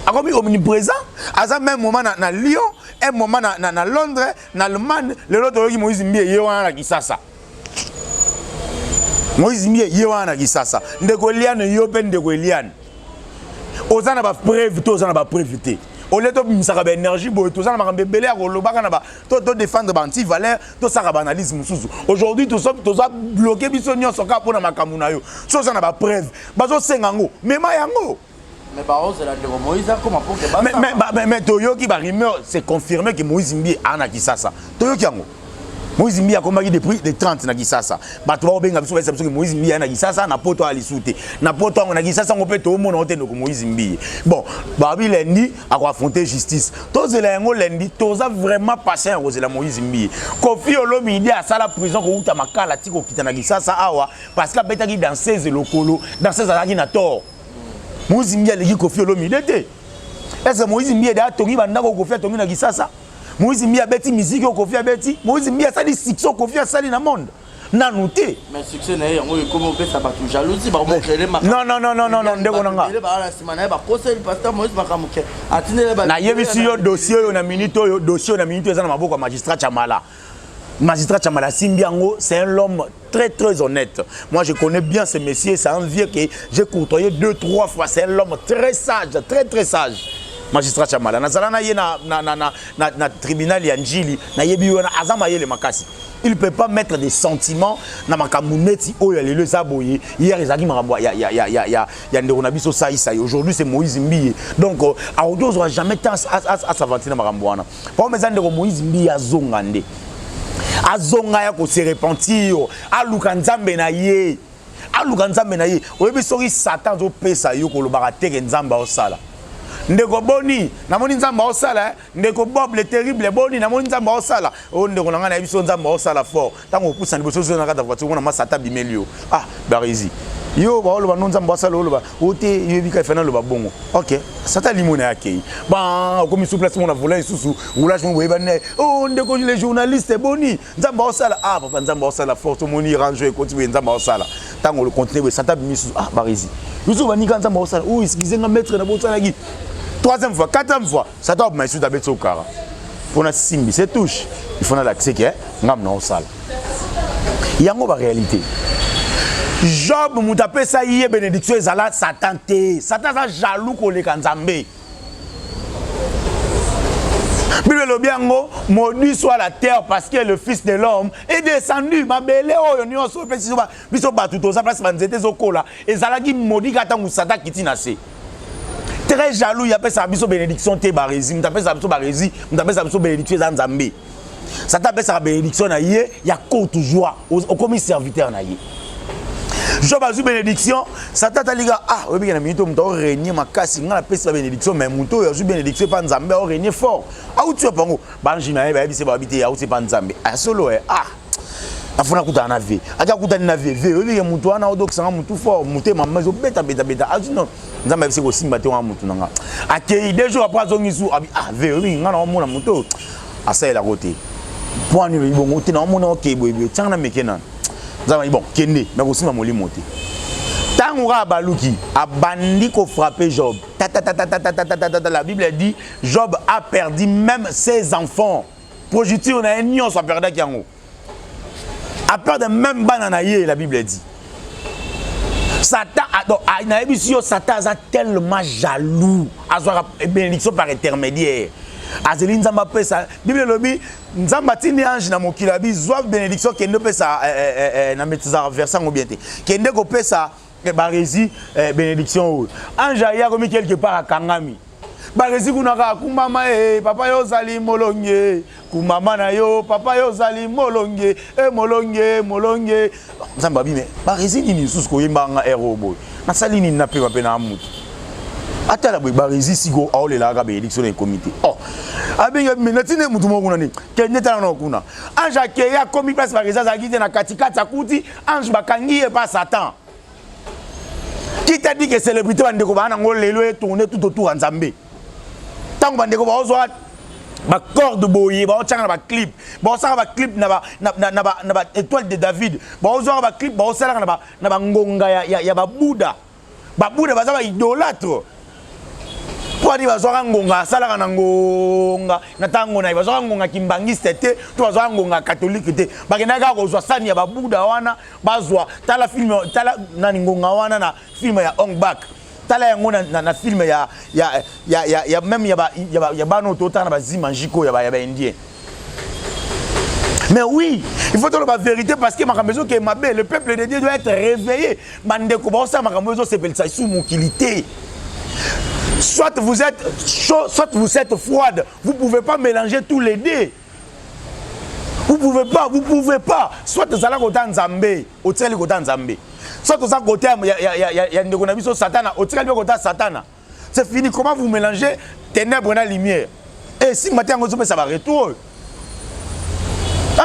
Akomi omniprésent, aza même moment na, na Lyon, un moment na, na, na Londres, na Allemagne, lelo toyoki Moïse Mbiye ye wana na Kisasa. Moïse Mbiye ye wana na Kisasa. Ndeko Eliane yo pe ndeko Eliane. Oza na ba preuve to oza na ba preuve te. Au lieu tobimisaka ba énergie boye toza na makambo ebele ya kolobaka na ba to to défendre ba anti valeur tosaka ba analyse mosusu. Aujourd'hui toza toza bloqué biso nyonso kaka mpo na makambo na yo. So oza na ba preuve bazosenga yango mema yango. Mais baozela ndeko Moïse akoma pour que mais, mais, mais, mais toyoki ba rumeur c'est confirmé que Moïse Mbiye a na Kisasa. Toyoki yango. Moïse Mbiye akomaki depuis le 30 na Kisasa. Bato baobenga biso bayesa biso que Moïse Mbiye na Kisasa na poto alisu te. Na poto yango na Kisasa ngo pe toomona ote ndeko Moïse Mbiye. Bon, babi lundi ako affronter justice. Tozela yango lundi, toza vraiment patient ya kozela Moïse Mbiye. Koffi Olomide asala prison kouta makala ti kokita na Kisasa awa parce que abetaki danseuse lokolo, danseuse azalaki na tort. Moïse Mbiye aleki Koffi Olomide te. Est-ce que Moïse Mbiye da atongi bandako Koffi atongi na Kisasa? Moïse Mbiye abeti musique oyo Koffi abeti? Moïse Mbiye asali succès oyo Koffi asali na monde? Nanu te. Mais succès na ye yango ekomi opesa bato jalousie bakomocrele Non non non non non non ndeko na nga. Baa na nsima na ye bakoseli pasteur Moïse makambo ke atindele ba Nayebisi yo dossier oyo na minute oyo dossier oyo na minute oyo eza na maboko ya magistrat Tshamala. Magistrat Tshamala asimbi yango, c'est un homme très très honnête. Moi je connais bien ce monsieur, c'est un vieux que j'ai courtoyé deux trois fois, c'est un homme très sage, très très sage. Magistrat Tshamala nazala na ye na na na na, na, na tribunal ya Njili, nayebi wana aza mayele makasi. Il peut pas mettre des sentiments na makambo neti oyo ya lelo eza boye. Hier ezalaki makambo ya ya ya ya ya ya ndeko na biso Sai Sai. Aujourd'hui c'est Moïse Mbiye. Donc akoki kozwa jamais temps à s'aventurer na makambo wana. Problème eza ndeko Moïse Mbiye azonga nde. Azonga ya ko se repentir, aluka Nzambe na ye. Aluka Nzambe na ye. Oyebi soki Satan azopesa yo kolobaka te ke Nzambe aosala. Ndeko boni, namoni Nzambe aosala eh? Ndeko Bob le terrible boni, namoni Nzambe aosala. Oh ndeko na ngai nayebi so Nzambe aosala fort. Tango opusa liboso ozo na kati ya voiture omona ma Satan abimeli yo. Ah, Barezi. Yo baoloba no Nzambe asala oloba o te yoyebi kaka ifana loba bongo. OK, Satan limo na akei. Ba okomi sous place mona volant lisusu, roulage mo boyeba ne. Oh ndeko les journalistes boni, Nzambe asala. Ah papa Nzambe asala fort omoni range ekoti boye Nzambe asala. Tango le continue boye Satan abimi lisusu. Ah Barezi. Yusu banika Nzambe asala. Oh excusez nga maître na bosalaki. Troisième fois, quatrième fois, Satan abima lisusu abeti okara. Pona simbi, c'est touche. Il faut nalakise ke ngam na osala. Yango ba réalité. Job moto apesa ye bénédiction ezala Satan te. Satan aza jaloux koleka Nzambe. Bible elobi yango maudit soit la terre parce que le fils de l'homme est descendu mabele oyo nyonso epesi biso bato toza place banzete ezokola ezalaki maudit kaka ntango Satan akiti na se. Très jaloux ya apesaka biso bénédiction te barezi moto apesaka biso barezi moto apesaka biso bénédiction eza Nzambe. Satan apesaka bénédiction na ye ya courte joie okomi serviteur na ye. Job azwi bénédiction, Satan atalika ah oyebi na minute moto aorégner makasi ngai napesi ba bénédiction mais moto oyo azwi bénédiction epa Nzambe aorégner fort auti wapi yango banji na ye bayebisi babi te auti epa Nzambe asolo eh ah afuna akutana na vie ati akutani na vie vie oyebi ke moto wana odokisanga motu fort motema mama ezobetabeta azwi non Nzambe ayebisi kosimba te wana motu na nga akei deux jours après azongi su abi ah vie oyebi nga na omona moto oyo asalelako te mpo ani olobi bongo te na omona okei boye boye tianga na meke nanu Nzambe abi bon kende me kosimba molimo te ntango kaka baluki abandi kofrappe Job tatatatatatatatata la Bible dit Job a perdu même ses enfants progéniture na ye nyonso aperdaki yango a perdre même bana na ye la Bible dit Satan donc nayebisi yo Satan aza tellement jaloux azwaka bénédiction par intermédiaire azeli Nzambe apesa Bible elobi Nzambe atindi ange na mokili abi zwa bénédiction kende opesa eh, eh, eh, na maîtrisaka verset yango bien te kende kopesa barezi bénédiction oyo ange aye akomi quelque part akangami barezi kuna kaka kumama e papa yo ozali molonge kumama na yo papa yo ozali molonge e molonge molonge Nzambe abi me barezi nini lisusu koyemba nga ere oyo boye nasali nini napema mpe na mutu atala boye barezi siko aolelaka kaka bénédiction na ekomi te oh abengi me natindi mutu moko kuna nini kende tala na kuna ange akei akomi place barezi azalaki te na katikati akuti ange bakangi ye pa Satan. Qui t'a dit que célébrité bandeko baa nango lelo e tourner tout autour ya Nzambe? Ntango bandeko baozwa ba corde boye baotiaka na ba clip baosalaka ba clip na ba na, na, na, ba, na ba étoile de David baozwaka ba clip baosalaka na ba, na bangonga ya, ya, ya babuda babuda baza ba idolâtre. Mpo ani bazwaka ngonga asalaka na ngonga na ntango na ye, bazwaka ngonga kimbangiste te to bazwaka ngonga katolike te, bakendaki kaka kozwa sani ya babuda wana bazwa. Tala film, tala nani ngonga wana na film ya Ong Bak, tala yango na, na, na film ya, ya, ya, ya, ya meme ya, ba, ya, ba, ya bana oyo totala na bazima njiko ya ba, ya ba indien. Mais oui, il faut toloba vérité parce que makambo ezokende mabe. Le peuple de Dieu doit être réveillé. Bandeko baosala makambo ezosepelisa lisusu mokili te. Soit vous êtes chaud, soit vous êtes froide. Vous pouvez pas mélanger tous les deux. Vous pouvez pas, vous pouvez pas. Soit ozala kota Nzambe, otikali kota Nzambe. Soit oza côté ya, ya, ya, ya, ya ndeko na biso Satana, otikali mpe kota Satana. C'est fini. Comment vous mélangez ténèbres na lumière? Et si matin yango ezopesa ba retour oyo.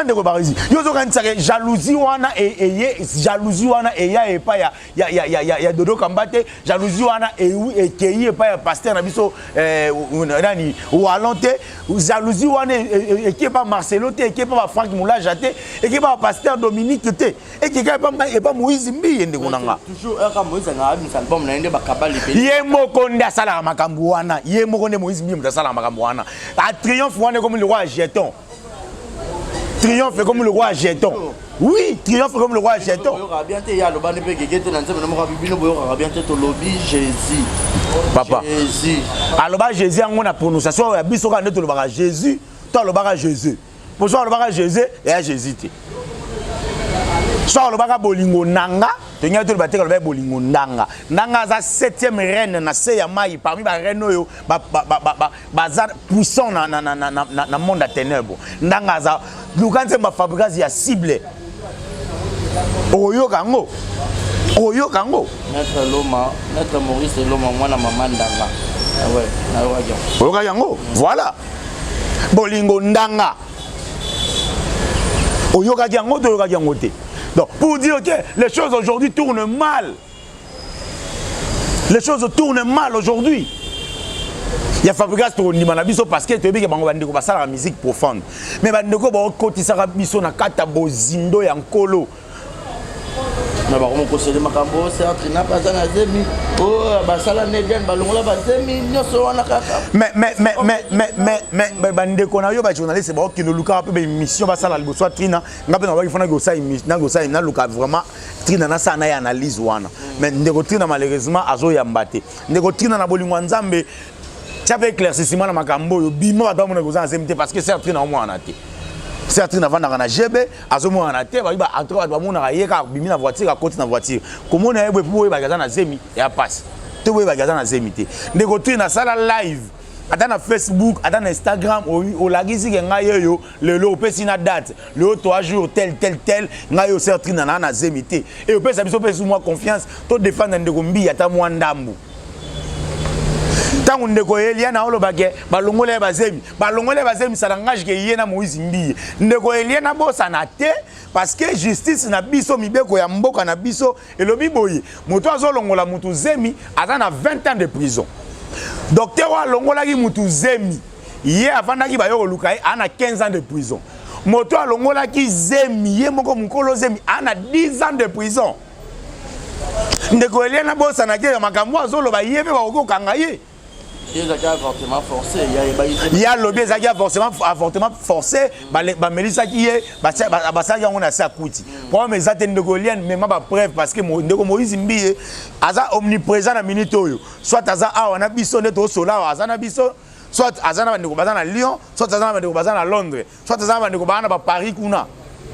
Ndeko Barezi, yo ozokanisaka jalousie wana eye, jalousie wana eya epai ya, ya, ya, ya, ya, ya Dodo Kamba te, jalousie wana ekei epai ya pasteur na biso eh, nani Wallon te, jalousie wana ekei epai Marcelo te, ekei epai ba Frank Mulaja te, ekei epai ba pasteur Dominique te, ekei epai epai Moïse Mbiye ndeko na nga. Toujours aka Moïse anga abimisa album na ye nde bakabali ebele. Ye moko nde asalaka makambo wana, ye moko nde Moïse Mbiye moto asalaka makambo wana. A triomphe wana ekomi lokola jeton. Triomphe comme le roi jeton. Oui, triomphe comme le roi jeton. Boyokaka bien te, ye aloba nde mpe gege te na nzembo na moko abi bino boyokaka bien te, tolobi Jésus. Papa. Jésus. Aloba Jésus yango na prononciation ya biso kaka nde tolobaka Jésus, to alobaka Jésus. Po so alobaka Jésus, eya Jésus te. So alobaka bolingo nanga, tolingi toloba te kaloba bolingo ndanga. Ndanga aza 7e reine na se ya mai parmi ba reine oyo ba, ba, ba, ba, ba, baza puissant na, na, na, na, na, na monde ya ténèbre. Ndanga aza luka nzembo ya fabricage ya cible, okoyoka yango, okoyoka yango. Maître Loma, Maître Maurice Loma, mwana mama Ndanga. Ah ouais, nayokaki yango. Oyokaki yango, voilà. Bolingo ndanga, oyokaki yango to oyokaki yango te? Donc pour dire que les choses aujourd'hui tournent mal, les choses tournent mal aujourd'hui. Ya Fabrigas tokondima na biso parce que toyebi ke bango bandeko basalaka musique profonde, mais bandeko bakokotisaka biso na kati ya bozindo ya nkolo. Na bango mokoseli makambo Trina aza na zemi, oyo basala neden balongola bazemi nyonso wana kaka. Mais, mais, mais, mais, mais, mais, mais, mais bandeko na yo bajournaliste baokende olukaka mpe baémission basala liboso ya Trina. Nga mpe nabaki fo nakosala, naluka vraiment Trina, nasala na ye analyse wana. Mais ndeko Trina malheureusement azoyamba te. Ndeko Trina, na bolingo ya Nzambe, tia mpe éclaircissement na makambo oyo. Bima, bato bamona koza na zemi te parce que sœur Trina omwana te. Sœur Trina avandaka na GB, azomonana te. Babi en tout cas bato bamonaka ye kaka bimi na voiture, akoti na voiture, komona ye boye mpo boyebaki aza na zemi ya pasi te, boyebaki aza na zemi te. Ndeko Trina, asala live ata na Facebook, ata na Instagram, olakisi ke ngai oyo lelo, opesi na date lelo, 3 jours tel tel tel, ngai oyo sœur Trina naa na zemi te. E opesa biso mpe mwa confiance to défendre ndeko Mbi ata mwa ndambu. Ntango ndeko Eliana olobake balongoli ye bazemi, balongoli ye bazemi, ça langage ke ye na Moïse Mbiye. Ndeko Eliana, bosana te parce que justice na biso, mibeko ya mboka na biso elobi boye: moto azolongola mutu zemi aza na 20 ans de prison. Docteur oyo alongolaki mutu zemi, ye avandaki, bayo koluka ye, aa na 15 ans de prison. Moto alongolaki zemi, ye moko mokolo zemi, aa na 10 ans de prison. Ndeko Eliana, bosanaki ya makambo azoloba, ye mpe bakoki kokanga ye. Ezalaki avortement forcé. Ye alobi ezalaki avortement forcé, bamelisaki ye, basalaki yango na se akuti. Problème eza te. Ndeko Eliane, mema bapreuve parce que ndeko Moïse Mbiye aza omniprésent na minute oyo. Soit aza awa na biso nde tosola awa, aza na biso, soit aza na bandeko baza na Lyon, soit aza na bandeko baza na Londres, soit aza na bandeko baza na baparis kuna.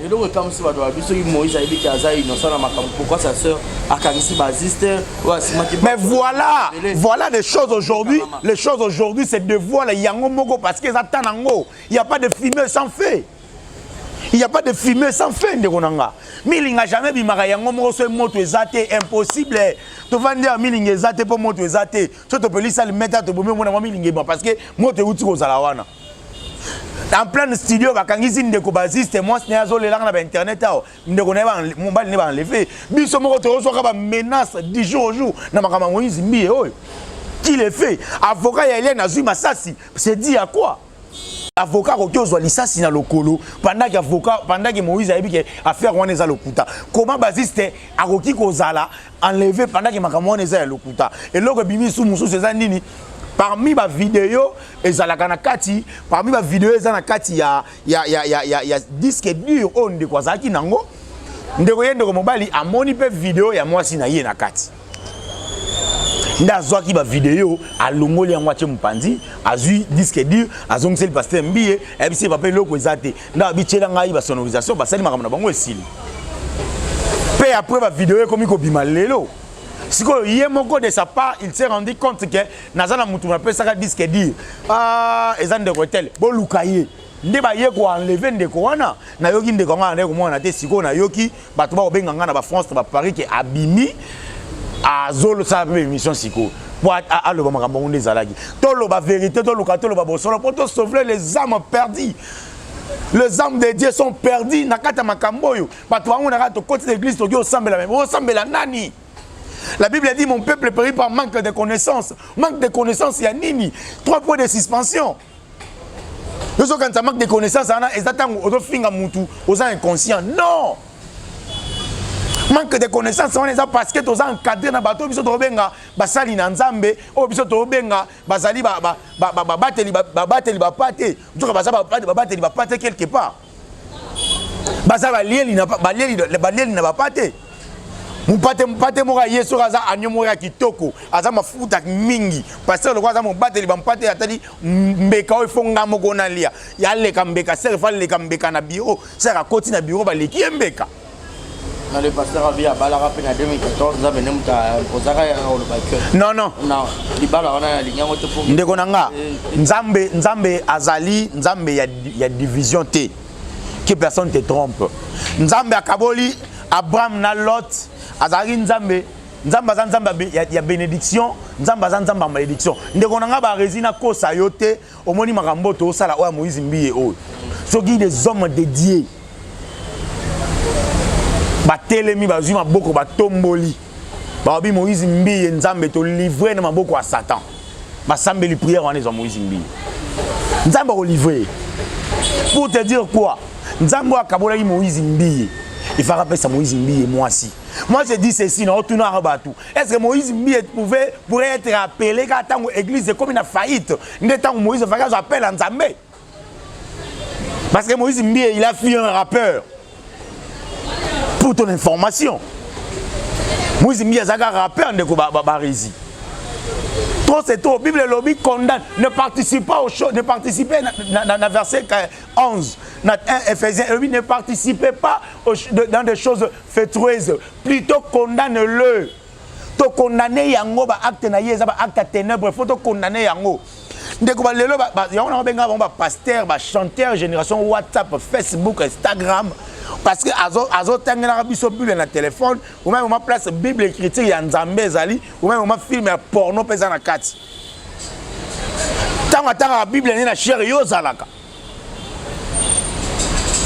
Eloko ekamwisi bato babi, soki Moïse ayebi ke aza innocent na makambo, pourquoi sa sœur akangisi baziste oyo asimaki? Mais voilà, voilà les choses aujourd'hui. Les choses aujourd'hui se dévoilent yango moko parce que eza ta nango. Il y a pas de fumée sans feu, il y a pas de fumée sans feu. Ndeko na nga, milinga jamais bimaka yango moko so moto eza te, impossible. Tovandi ya milinga eza te mpo moto eza te. So topelisi alimeta, tobomi, omona mwa milinga ebima parce que moto euti kozala wana. En plein studio bakangisi ndeko baziste, mwasi na ye azolelanga na bainternet awa. Ndeko na ye, mobali ne baenlevé. Biso moko tozwaka bamenace du jour au jour na makambo ya Moïse Mbiye oyo. Qui le fait? Avocat ya Eliane azwi masasi, c'est dit à quoi? Avocat akoki ozwa lisasi na lokolo pendant que avocat, pendant que Moïse ayebi ke affaire wana eza lokuta? Comment baziste akoki kozala enlevé pendant que makambo wana eza ya lokuta? Eloko ebimi su mosusu eza nini? Parmi ba video ezalaka na kati, parmi ba video eza na kati ya ya ya ya ya, ya disque dur oyo ndeko azalaki nango. Ndeko ye ndeko mobali amoni pe video ya mwasi na ye na kati. Nde azwaki ba video alongoli yango atie mopanzi, azwi disque dur azongiseli pasteur Mbiye, ayebisi ye papa eloko eza te. Nde abitiela ngai ba sonorisation basali makambo na bango esili. Pe après ba video ekomi kobima lelo. Sikoyo ye moko de sa part il s'est rendu compte que naza na mutu napesaka disque dur. Ah eza ndeko tel, boluka ye. Nde baye ko enlever ndeko wana. Nayoki ndeko yango andaki komona te, sikoyo nayoki bato bakobenga ngai na ba France na ba Paris ke abimi azosala mpe émission sikoyo po aloba makambo yango nde ezalaki. Toloba verité, toluka toloba bosolo po to sauver les âmes perdues. Les âmes de Dieu sont perdues na kati ya makambo oyo. Bato bango na kati tokoti na église toki osambela mais osambela nani? La Bible dit mon peuple périt par manque de connaissance. Manque de connaissance ya nini? Trois points de suspension. Yo ozokanisa manque de connaissance wana eza ntango ozofinga mutu oza inconscient. Non! Manque de connaissance wana eza parce que toza encadré na bato biso tokobenga basali na Nzambe, oyo biso tokobenga bazali babateli babateli bapate, nzoka baza babateli bapate quelque part. Baza balieli na balieli balieli na bapate. Mpate mpate moko aye soki aza agneau moko ya kitoko, aza mafuta mingi. Pasteur lokola aza mobateli ba mpate atali mbeka oyo fo nga moko nalia. Ya leka mbeka, sere fa leka mbeka na bureau. Sere akoti na bureau baleki ye mbeka. Na le pasteur abi abalaka pe na 2014 nzambe nde moto aimposaka ye oloba que non non non libala wana nalingi yango te po ndeko na nga nzambe nzambe azali nzambe ya, ya division te que personne te trompe nzambe akaboli Abraham na Lot azalaki nzambe nzambe aza nzambe ya, ya benediction nzambe aza nzambe ya malédiction ndeko na nga barezi nakosa yo te omoni makambo oyo tosala oyo ya Moïse Mbiye oyo soki des hommes dédiés batelemi bazwi maboko batomboli balobi Moïse Mbiye nzambe tolivre na maboko ya Satan basambeli prière wana ezwa Moïse Mbiye nzambe akolivre pour te dire quoi nzambe oyo akabolaki Moïse Mbiye ifaka apesa Moïse Mbiye mwasi moi je dis ceci na otunaka bato est ce que Moïse Mbiye pouvait pourrait être appelé kaka ntango église ekomi na faillite nde ntango Moïse afaki azwa appel ya nzambe parce que Moïse Mbiye il a fui un rappeur pour ton information Moïse Mbiye azalaka rappeur ndeko barezi trop c'est trop Bible elobi condamne ne participe pas aux choses ne participez na, na, na, na verset 11 na 1 Ephésiens elobi ne participez pas aux, de, dans des choses fétrueuses plutôt condamne-le to condamner yango ba acte na ye eza ba acte ya ténèbres faut to condamner yango ndeko ba lelo yango na benga bango ba pasteur ba chanteur génération WhatsApp Facebook Instagram parce que azo azo tangelaka biso Bible na téléphone ou même ma place Bible écriture ya Nzambe ezali ou même ma film ya porno pesa na kati tango atangaka Bible ne na chair yo ozalaka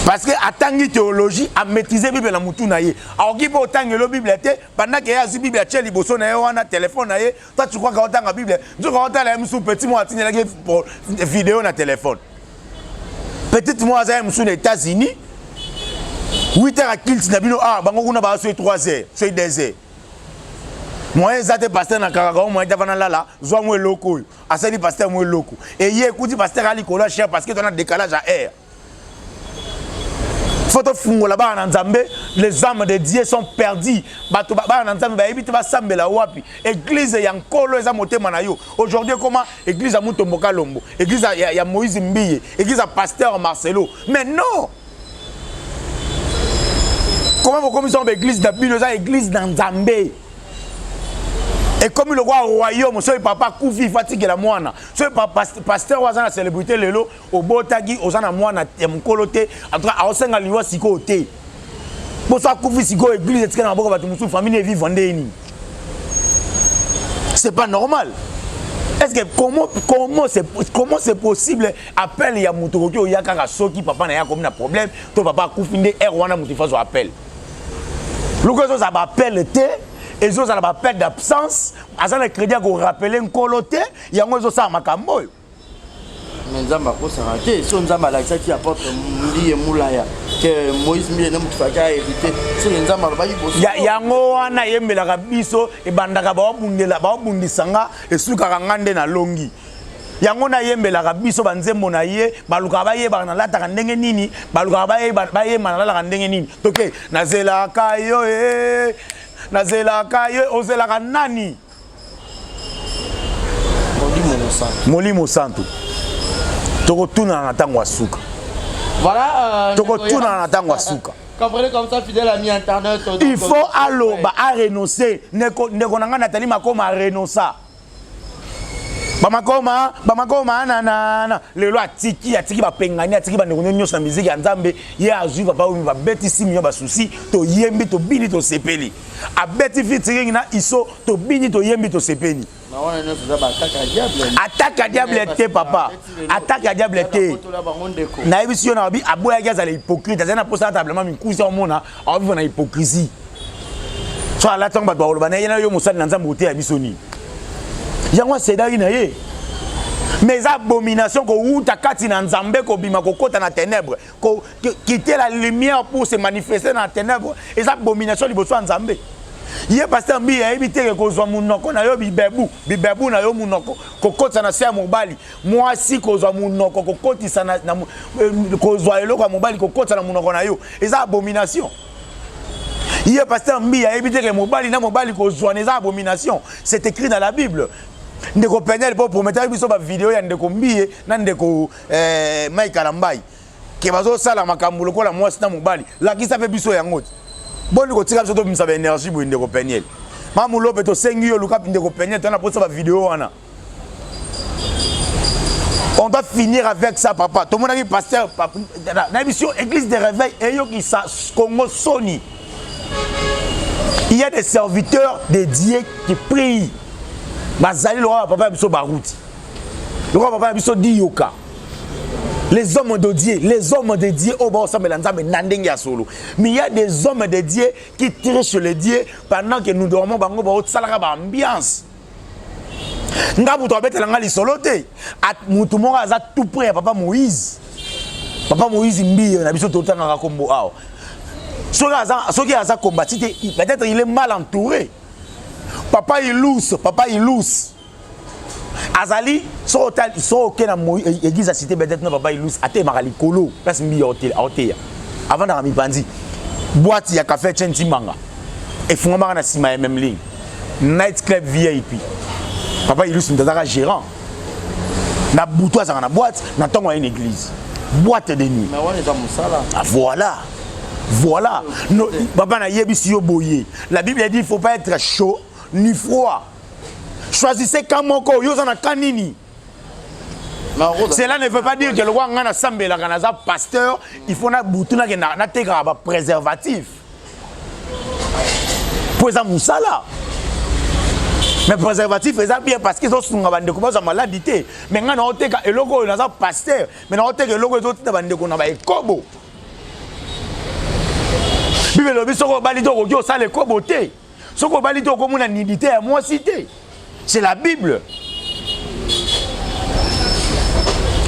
parce que atangi théologie a maîtriser Bible na mutu na ye akoki mpe otangelo Bible te pendant que ye azwi Bible atie liboso na ye wana téléphone na ye toi tu crois que otanga Bible nzoka otala ye mosusu petit moko atindelaki video na téléphone petite moko aza ye mosusu na États-Unis 8 heures akilti na bino ah bango kuna baa soki 3 heures soki 2 heures moyen eza te pasteur na kakaka o moyen te avana lala zwa mwa eloko oyo asali pasteur mwa eloko eye ekuti pasteur ali likolo ya cher parce que tona décalage ya heure faut tofungola bana na nzambe les âmes de dieu sont perdues bato bana na nzambe bayebi te basambela wapi église ya nkolo eza motema na yo aujourd'hui ekoma église ya mutombo kalombo église ya, ya moïse mbiye église ya pasteur marcelo mais non comment bokomisa ba église na bino eza église na nzambe ekomi lokola royaume soki papa akufi ifo atikela mwana soki pasteur oyo aza na célébrité lelo obotaki oza na mwana ya mokolo te en tout cas aosenga liwa sikoyo te poso akufi sikoyo église etikala na maboko bato mosusu famille evivre ndenge nini c'est pas normal est-ce que comment comment c'est comment c'est possible appel ya moto okoki oya kaka soki papa na ye akomi na problème to papa akufi nde heure wana moto ifo azwa appel luka ezozala baappel te ezozala baappel d'absence aza na crédit ya korapele nkolo te yango ezosala makambo oyo Mais Nzambe akosaka te so Nzambe alakisaki apôtre Mbiye Mulaya Que Moïse Mbiye nde moto faki ahérité soki Nzambe alobaki boso. Yango wana eyembelaka biso ebandaka baobundela baobundisa nga esukaka nga nde nalongi. Yango nayembelaka biso banzembo na ye balukaka bayebaka nalataka ndenge nini balukaka bayeba nalalaka ndenge nini toke nazelaka yo e nazelaka yo ozelaka nani? Molimo Santu. Tokotunana na ntango ya suka. Voilà, euh, tokotunana na ntango ya suka. Comprenez comme ça, fidèle ami internet. Il faut aloba, a renoncer. Ndeko ndeko na nga Nathalie Makoma a renonça. Bamakoma, bamakoma nanana. Lelo atiki, atiki bapengani, atiki bandeko nyonso na miziki ya Nzambe. Ye azwi papa oyo babetisi minyo basusi, toyembi, tobini, tosepeli. Abeti featuring na Iso, tobini, toyembi, tosepeli. Attaque ya diable te papa, attaque ya diable te. Nayebisi yo na babi aboyaki azala hypocrite, azali na posa ata blama mikusi omona, aovivre na hypocrisie. So alati yango bato bakoloba na ye na yo mosali na Nzambe oteya biso nini? Yango asedaki na ye. Mais eza abomination kowuta kati na Nzambe kobima kokota na ténèbres, ko quitter la lumière pour se manifester na ténèbres, eza abomination liboso ya Nzambe. Ye pasteur Mbiye ayebi te ke kozwa monoko na yo bibebu, bibebu na yo monoko kokotisa na se ya mobali, mwasi kozwa monoko kokotisa na, na euh, kozwa eloko ya mobali kokotisa na monoko na yo eza abomination. Ye pasteur Mbiye ayebi te ke mobali na mobali kozwana eza abomination, c'est écrit dans la Bible. Ndeko Peniel po prometaki biso ba video ya ndeko Mbiye na ndeko eh, Mike Kalambay ke bazosala makambo lokola mwasi na mobali, lakisa mpe biso yango te. Boni kotika biso tobimisa ba énergie boye ndeko Peniel. Mamu Lope tosengi yo luka ndeko Peniel tona posa ba video wana. On doit finir avec ça papa. Tomonaki pasteur na biso église de réveil eyokisa Congo soni. Il y a des serviteurs de Dieu qui prient. Bazali lokola papa ya biso Baruti. Lokola papa ya biso Diyoka. Les hommes de Dieu, les hommes de Dieu oyo baosambela Nzambe na ndenge ya solo. Mais il y a des hommes de Dieu qui trichent le Dieu pendant que nous dormons bango baosalaka ba ambiance. Nga moto abetela nga lisolo te. Moto moko aza tout près ya papa Moïse. Papa Moïse Mbiye na biso totangaka kombo awa. Soki aza soki aza combattu te, peut-être il est mal entouré. Papa Ilous, papa Ilous azali soki otali soki oke na église ya cité peut-être na papa Ilous atelemaka likolo place Mbiye aoteya. Avandaka mipanzi. Boîte ya café Chen Timanga efungwamaka na nsima ya Memling. Night Club VIP. Papa Ilous moto azalaka gérant. Na butu azalaka na boîte, na ntongo aye na église. Boîte de nuit. Mais wana eza mosala. Ah, voilà. Voilà. No, papa na yebisi yo boye. La Bible dit il faut pas être chaud ni froid. Choisissez camp moko, yo oza na camp nini? Cela ne veut pas dire que lokola nga nasambelaka naza pasteur, il faut na butu nakenda natekaka ba préservatif. Po eza mosala. Mais préservatif eza bien parce que ezosunga bandeko bazwa maladi te. Mais nga naoteka eloko oyo naza pasteur, mais naoteka eloko ezotinda bandeko na ba ekobo. Bible elobi soki obali te okoki osala ekobo te. Soki obali te okomona nudité ya mwasi te. C'est la Bible.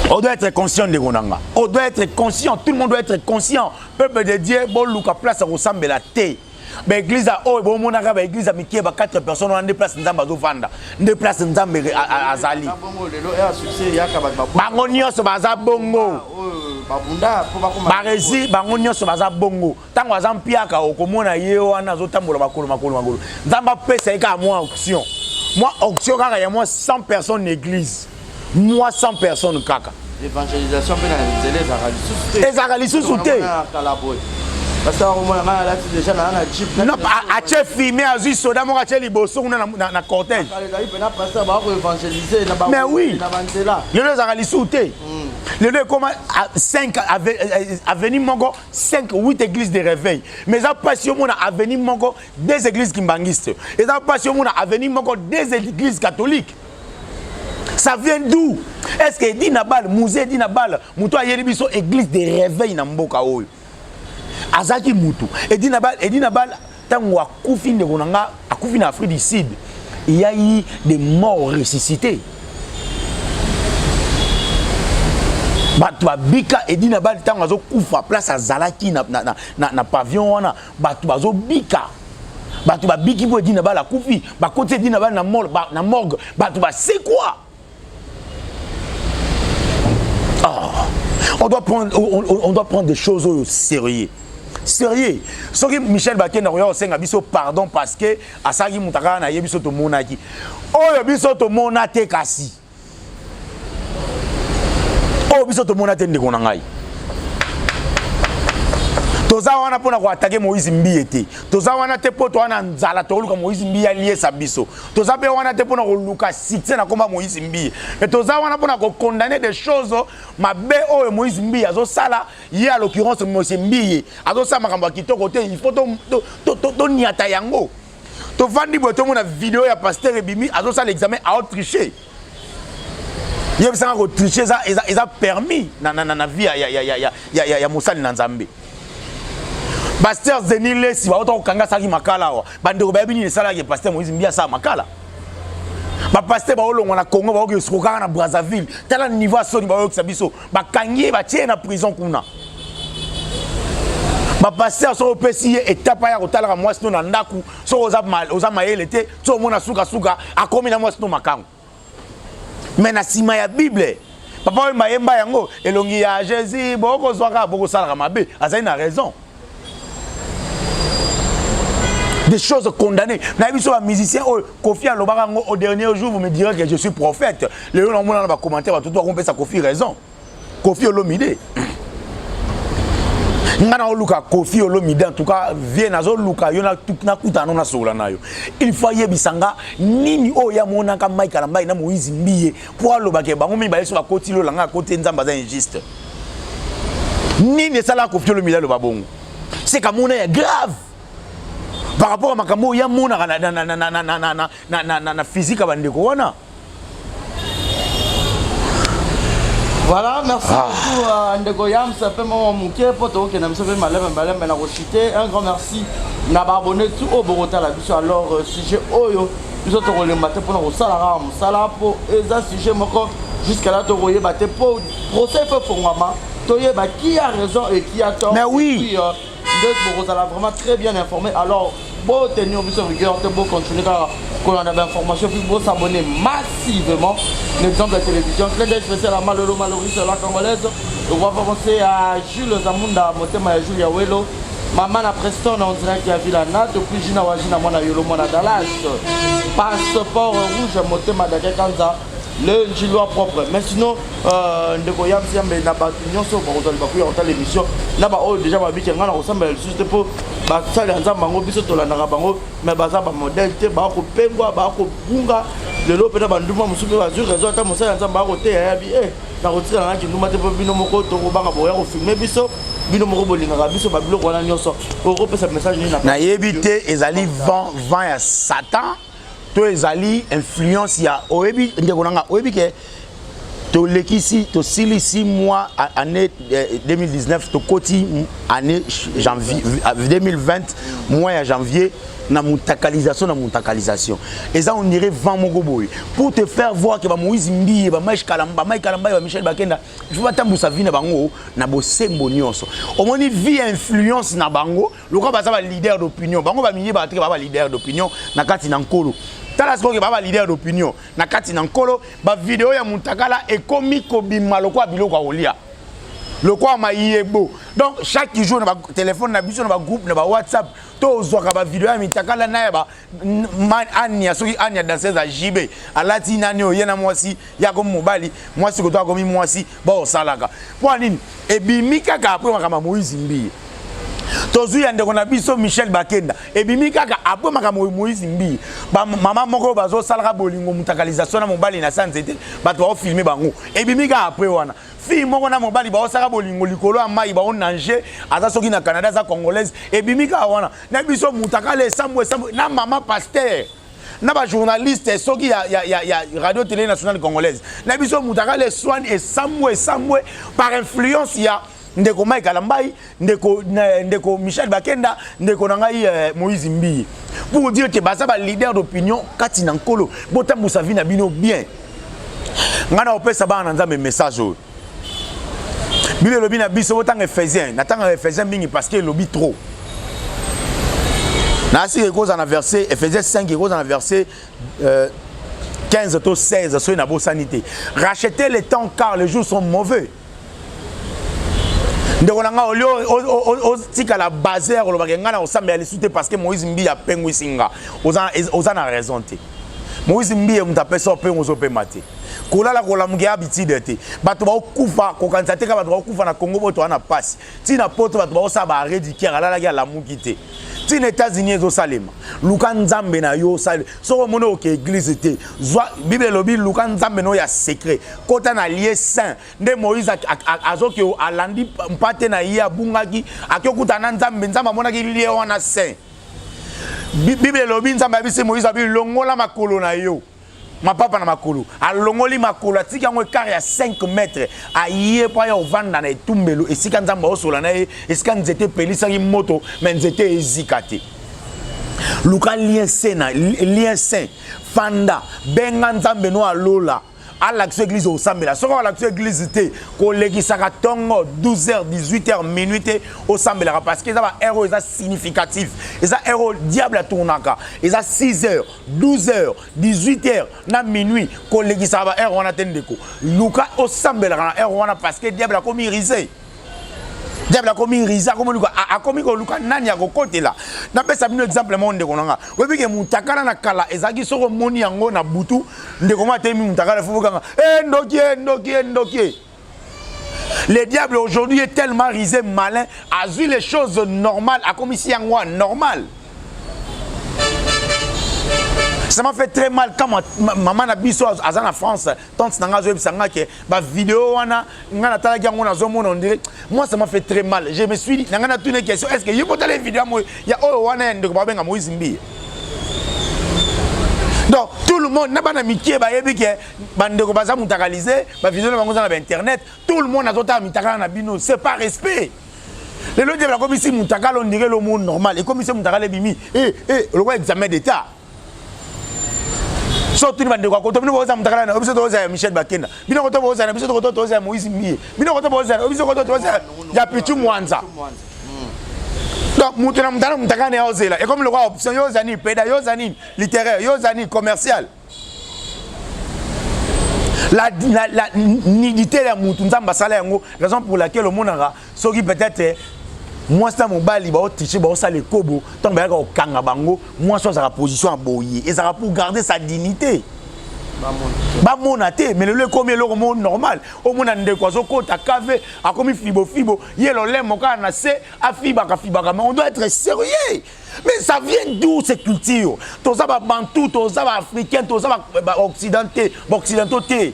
On doit être conscient ndeko na nga. On doit être conscient, tout le monde doit être conscient. Peuple de Dieu, boluka place ya kosambela te. Ba église ya oyo bomonaka ba église ya mike ba 4 personnes wana nde place Nzambe azovanda, nde place Nzambe azali. Bango nyonso baza bongo. Barezi bango nyonso baza bongo. Tango aza mpiaka okomona ye wana azotambola makolo makolo makolo. Nzambe apesa ye kaka mwa onction. Mwa onction kaka ya mwa 100 personnes na église. Mwa 100 personnes kaka. Evangelisation mpe na nzela ezalaka lisusu te. Ezalaka lisusu te. Kala boye. Pasteur akomona ngai alati déjà na na jeep. Non, atie filme azwi soda moko atie liboso kuna na, na cortège. Ezali mpena pasteur bako évangéliser na ba Mais oui. na banzela. Lelo ezalaka lisusu te. Lelo ekoma 5 avenue moko 5 8 églises de réveil mais eza mpasi omona avenue moko deux églises kimbanguiste eza mpasi omona avenue moko deux églises catholiques ça vient d'où est ce que Eddy Nabal musée Eddy Nabal moto ayeli biso église de réveil na mboka oyo azalaki mutu Eddy Nabal Eddy Nabal ntango akufi ndeko na nga akufi na Afrique du Sud il y a eu des morts ressuscités. Bato babika Edi Nabal ntango azokufa place azalaki na, na, na, na, na pavillon wana bato bazobika bato babiki mpo Edi Nabal akufi bakoti Edi Nabal na, mol, ba, na morgue bato basekwa oh. on, doit prendre, on, on, on doit prendre des choses oyo sérieux sérieux soki michel bakenda koya kosenga biso pardon parce que asalaki moto akaka na ye biso tomonaki oyo biso tomona te kasi oyo biso tomona te ndeko na ngai toza wana mpo na koatake moïse mbiye te toza wana te mpo toza na nzala tokoluka moïse mbiye aliesa biso toza mpe wana te mpo na koluka succès na komba moïse mbiye me toza wana mpo na kokondamne des choses mabe oyo moïse mbiye azosala ye à l'occurrence monsieur mbiye azosala makambo ya kitoko te il faut toniata yango tovandi boye tomona video ya pasteur ebimi azosala examen aotriche yebisanga kotriche eza, eza, eza permis na, na, na, na vie ya, ya, ya, ya, ya, ya, ya mosali na nzambe pasteur zeni lesi bauta kokanga asalaki makala awa bandeko bayebi nini esalaki pasteur moïse mbi asala makala bapaster baolongwa na congo baoki kaka na brazzaville tala niveau ya soni baoyokisa biso bakangi ye batie ye na prison kuna bapaster soki opesi ye etape aya kotalaka mwasi no na ndako soki oza mayele te soki omona sukasuka akomi na mwasi no makango me na nsima ya bible papa oyo mayemba yango elongi ya jésus bokozwaka bokosalaka mabe azali na raison des choses condamnées na biso ba musicien oyo Koffi alobaka yango au dernier jour vous me direz que je suis prophète lelo namona na ba commentaire bato to bakompesa Koffi raison Koffi Olomide nga naoluka Koffi Olomide en tout cas vie nazoluka yo nakutana no nasolola na yo il faut ayebisa nga nini oyo ye amonaka Mike Kalambay na Moïse Mbiye mpo alobaka bango mibale so bakoti lola nga akoti Nzambe aza injuste nini esalaka Koffi Olomide aloba bongo seka mona ya grave par rapport à makambo oyo amonaka na, na, na, na, na, na, na, na, na, na, na physique ya bandeko wana Voilà, merci ah. beaucoup euh, Ndeko Yams, pe mwa moke po tokokenda biso pe malembe malembe na kochite. Un grand merci na ba abonné tout oyo bokotala biso. Alors euh, sujet oyo biso tokolemba te mpona kosala kaka mosala mpo eza sujet moko jusqu'à là tokoyeba te mpo procès fo efongwama toyeba qui a raison et qui a tort. Mais oui. Et puis, euh, nde bokozala vraiment très bien informé alors bo tenir biso rigueur te bo continuer kaka kolanda bainformation puis bo s'abonner massivement l'exemple ya télévision clin d'œil spécial à malolo maloris la congolaise on va penser à Jules Zamunda motema ya Jules Yawelo mama na Preston en direct ya Villa Nat puis Gina Wajina mwana Yolo mwana Dallas passeport rouge motema Dake Kanza le njilois propre mais sinon euh, ndeko yamsi yambe na bato nyonso bakozwa libaku ya kotala émission na baoyo déjà babiki ngai na kosambela lisusu te mpo basali ya nzambe yango biso tolandaka bango mais baza bamodele te bakopengwa bakobunga lelo mpe na bandumba mosusu mpe bazwi raison ata mosali ya nzambe akoteya yabi e eh, nakotika nanga kindumba te mpo bino moko tokobanga boya kofilme biso bino moko bolingaka biso babiloko wana nyonso okopesa message nini nayebi te ezali vent vent ya satan to ezali influence ya oyebi ndeko na nga oyebi ke tolekisi tosilisi mwa année 2019 eh, tokoti année janvier 2020 mois ya janvier na mutakalisation na mutakalisation eza on dirait vent moko boye pour te faire voir que ba Moïse Mbiye ba Mike Kalamba Mike Kalamba ba Michel Bakenda il faut batambusa vie na bango na bosembo nyonso omoni vie influence na bango lokola baza ba leader d'opinion bango ba miye ba ba ba leader d'opinion na kati na nkolo tala sikoyo ba ba leader d'opinion na kati na nkolo ba video ya mutakala ekomi kobima lokola biloko ya kolia lokola mayebo donc chaque jour na ba téléphone na biso na ba groupe na ba whatsapp tozwaka ba video ya mitakala na ya ba ania soki ania danseuse ya jb alati nani oyo ye na mwasi ye akomi mobali mwasi koto akomi mwasi baosalaka mpo ya nini ebimi kaka apres makambo ya moïse mbiye tozwi ya ndeko na biso michel bakenda ebimi kaka apres makambo ya moïse mbiye bamama moko bazosalaka bolingo mutakalisation na mobali na sa nzete bato baofilme bango ebimi kaka apres wana fille moko na mobali baosaka bolingo likolo ya mai baonange aza soki na canada aza congolaise ebimi kaka wana na biso mutakala esambo esambo na mama pasteur na ba journaliste soki ya, ya, ya, ya radio télé nationale congolaise na biso mutakala eswani esambwe esambwe par influence ya ndeko Mike Kalambayi ndeko, ndeko Michel Bakenda ndeko na ngai eh, Moïse Mbiye pour dire que baza ba leader d'opinion kati na nkolo botambusa vie na bino bien ngai na kopesa bana na Nzambe message oyo. Bible elobi na biso botanga Ephésiens, natanga Ephésiens mingi parce que elobi trop. Nasi ekozala na verset Ephésiens 5 ekozala na verset euh, 15 to 16 soki nabosani te. Rachetez le temps car les jours sont mauvais. ndeko na ngai olie otikala base ya kolobaka ngai na kosambela lisusu te parce que moïse mbiye apengwisi nga oza na raison te moïse mbiye moto apesa opengo ozopema te kolala kolamuka ya habitude te bato baokufa kokanisa te ka bato baokufa na congo boto wana mpasi ntina poto bato baosala ba arrêt du cœur alalaki alamuki te ntina états-unis ezosalema luka nzambe na yo osali soki omoni oke eglise te zwa bible elobi luka nzambe na oyo ya secret kota na lieu saint nde moïse azoki alandi mpate na ye abungaki ake okutana na nzambe nzambe amonaki lieu wana saint bible elobi nzambe ayebisi moïse abi longola makolo na yo mapapa na makolo alongoli makolo atiki yango ekart ya 5 mètre aye mpo aya kovanda na etumbelo esika nzambe aosola na ye esika nzete epelisaki moto me nzete ezika te luka lien saint na lien saint fanda benga nzambe no alola alakisa eglise osambela soki alakisa eglise te kolekisaka ntongo 12h 18h minuit te osambelaka parce que eza ba heure oyo eza significatif eza heure oyo diable atournaka eza 6h 12h 18h na minuit kolekisaka ba heure wana te ndeko luka osambelaka na heure wana parce que diable akomi rise diable akomi rise akomi luka akomi koluka nani akokotela napesa bino exemple moko ndeko na nga oyebi ke mutakala na kala ezalaki soki omoni yango na butu ndeko moko atelemi mutakala fo bokanga e ndoki e ndoki e ndoki e Le diable aujourd'hui est tellement risé, malin, a vu les choses normales, a comme ici en normal. Ça m'a fait très mal quand ma, ma, maman na biso aza na France, tante na nga azoyebisa nga ke ba vidéo wana nga natalaki yango nazomona on dirait moi ça m'a fait très mal. Je me suis dit na nga natuni question est-ce que yo botala vidéo ya oyo wana ya ndeko babenga Moïse Mbiye donc tout le monde na bana mikie bayebi ke bandeko baza mutakalise bavideo na bango eza na bainternet tout le monde azotala mitakala na bino c'est pas respect lelo diable akomisi mutakala ondire lomo normal ekomisi mutakala ebimi e e lokola examen d'état so tuni bandeko ya koto bino boza mutakala na biso toza ya michel bakenda bino koto boza na biso koto toza ya moïse mbiye bino koto boza na biso koto toza ya pichu mwanza donc moto na moto ana mutakala na ye ozela ekomi lokola option yo oza nini peda yo oza nini littéraire yo oza nini commercial la, la, la nidité ya mutu nzambe asala yango raison pour laquelle omonaka soki peut-être mwasi na mobali baotriche baosala ekobo ntango bayaka kokanga bango mwasi oyo azalaka position ya boye ezalaka pour garder sa dignité bamona te mais lelo ekomi eloko moko normal omona ndeko azokota kave akomi fibofibo ye lolemo kaka na se afibaka fibaka mais on doit être sérieux Mais ça vient d'où ces cultures Toza ba bantou, toza ba africain, toza ba, ba occidentaux, ba occidentaux te.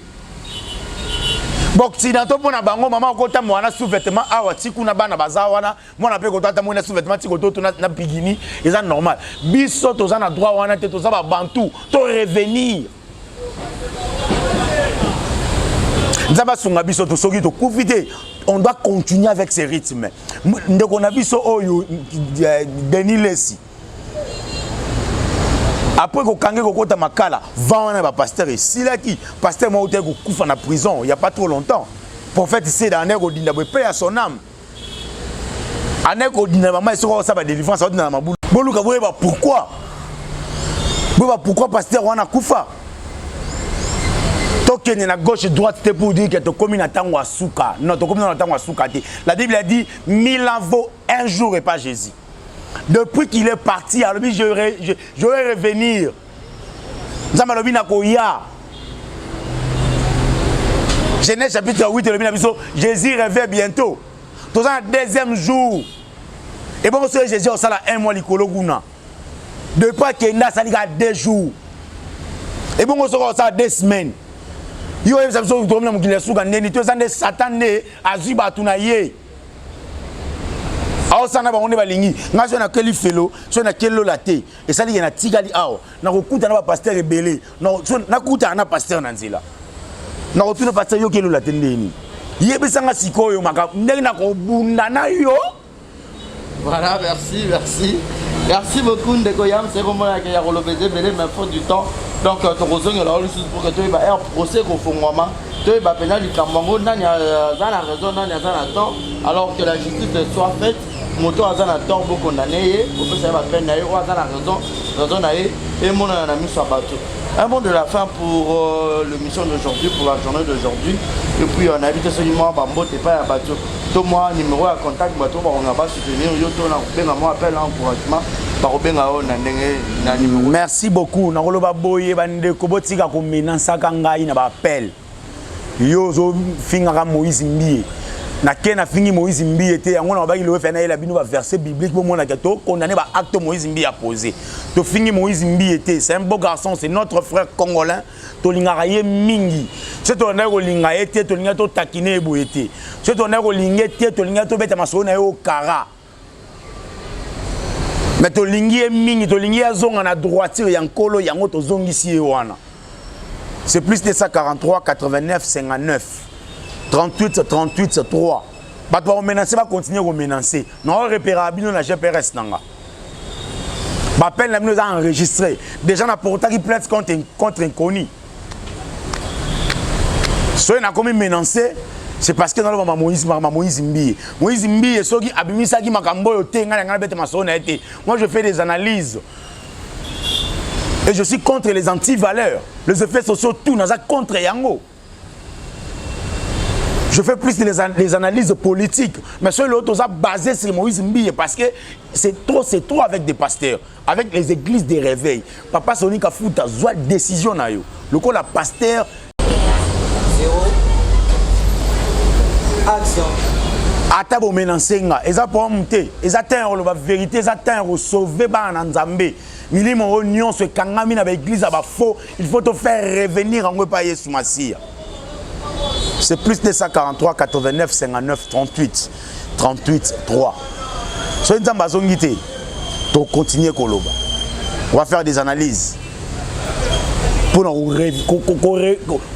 Ba occidentaux pona bango maman okota mwana sous vêtement awa ti kuna bana baza wana mwana pe kota ata mwana sous vêtement ti koto na, na bikini eza normal. Biso toza na droit wana te toza ba bantou, to revenir. Nzambe asunga biso to soki tokufi te on doit continuer avec ce rythme ndeko na biso oyo eh, Denis Lesi après kokange kokota makala vent wana ba pasteur esilaki pasteur moko te kokufa na prison il y a pas trop longtemps prophète seda ande kodinda boye paix à son âme ande kodinda mama esoko osala ba délivrance aodinda na mabulu boluka boyeba pourquoi boyeba pourquoi pasteur wana akufa tokende na gauche droite te pour dire que tokomi na ntango ya suka non tokomi na ntango ya suka te la bible a dit mille ans vaut un jour et pas jésus depuis qu'il est parti alobi je, je, je vais revenir nzambe alobi nakoya Genèse chapitre 8 elobi na biso Jésus revient bientôt toza na deuxième jour ebongo soki Jésus osala un mois likolo kuna depuis akenda asali kaka deux jours ebongo soki osala deux semaines yo oyebisa biso tokomi na mokili ya suka ndeni to eza nde satan nde azwi bato na ye aosala na bango nde balingi ngai soki nakeli felo soki nakeli lola te esali ke natikali awa nakokuta na bapaster ebele nakutana na paster na nzela nakotuna paster yoki elola te ndenge nini yebisa nga sikoyo makambo ndenge nakobunda na yo Voilà, merci, merci. Merci beaucoup Ndeko Yam, c'est comme ya ya koloba eza ebele mais faute du temps. Donc euh, tokozongela yo lisusu pour que toyeba heure procès kofongwama. Toyeba mpenza likambo yango, nani aza na raison, nani aza na tort. Alors que la justice soit faite, moto aza na tort bokondane ye, bopesa ye bapeine na ye, oyo aza na raison, raison na ye emonana na miso ya bato. Un mot de la fin pour l'émission d'aujourd'hui, pour la journée d'aujourd'hui. Et puis on a invité soki mwa bambote epai ya bato to mwa numéro ya contact, bato bakonga basoutenir yo to na kobenga mwa appel encouragement, bakobenga yo na ndenge na numéro. Merci beaucoup. Nakoloba boye, bandeko, botika komenaçaka ngai na baappel. Yo ozofingaka Moïse Mbiye, nake nafingi Moïse Mbiye te. Yango na babaki loyo fe nayela bino baverset biblique, bomonaka tokondamner baacte Moïse Mbiye aposé. Tofingi Moïse Mbiye te, c'est un beau garçon, c'est notre frère congolais, tolingaka ye mingi. So tolandaki kolinga ye te, tolingaki totakine ye boye te. So tolandaki kolinga ye te, tolingaki tobeta masolo na ye okara. Mais tolingi ye mingi, tolingi ye azonga na droiture ya Nkolo, yango tozongisi ye wana. C'est plus 243 89 59 38 38 3. Bato bakomenacer, bacontinuer komenacer. Naorepéraka bino na GPS na nga, baappel na bino eza enregistré déjà. Naportaki plainte contre inconnu. Soki nakomi menacer, c'est parce que naloba Moïse, ma Moïse Mbiye. Moïse Mbiye soki abimisaki makambo oyo te, ngai na ngai nabeta masolo na ye te. Moi, je fais des analyses et je suis contre les antivaleurs, les effets sociaux, tout, naza contre yango. Je fais plus les analyses politiques. Mais sur l'autre, ça basé sur Moïse Mbiye parce que c'est trop, c'est trop avec des pasteurs, avec les églises des réveils. Papa Sony Kafuta, zwa décision na yo. Le coup, la pasteur. Zéro. Action. Ata bomenacer nga, eza problème te. Eza te koloba vérité, eza te kosauver bana na Nzambe. Milimo oyo nyonso ekangami na baéglise ya bafaux, il faut tofaire revenir yango epai Yesu Masiya. C'est plus 243 89 59 38 38 3. Soki Nzambe azongi te, tocontinuer koloba. On va faire des analyses mpona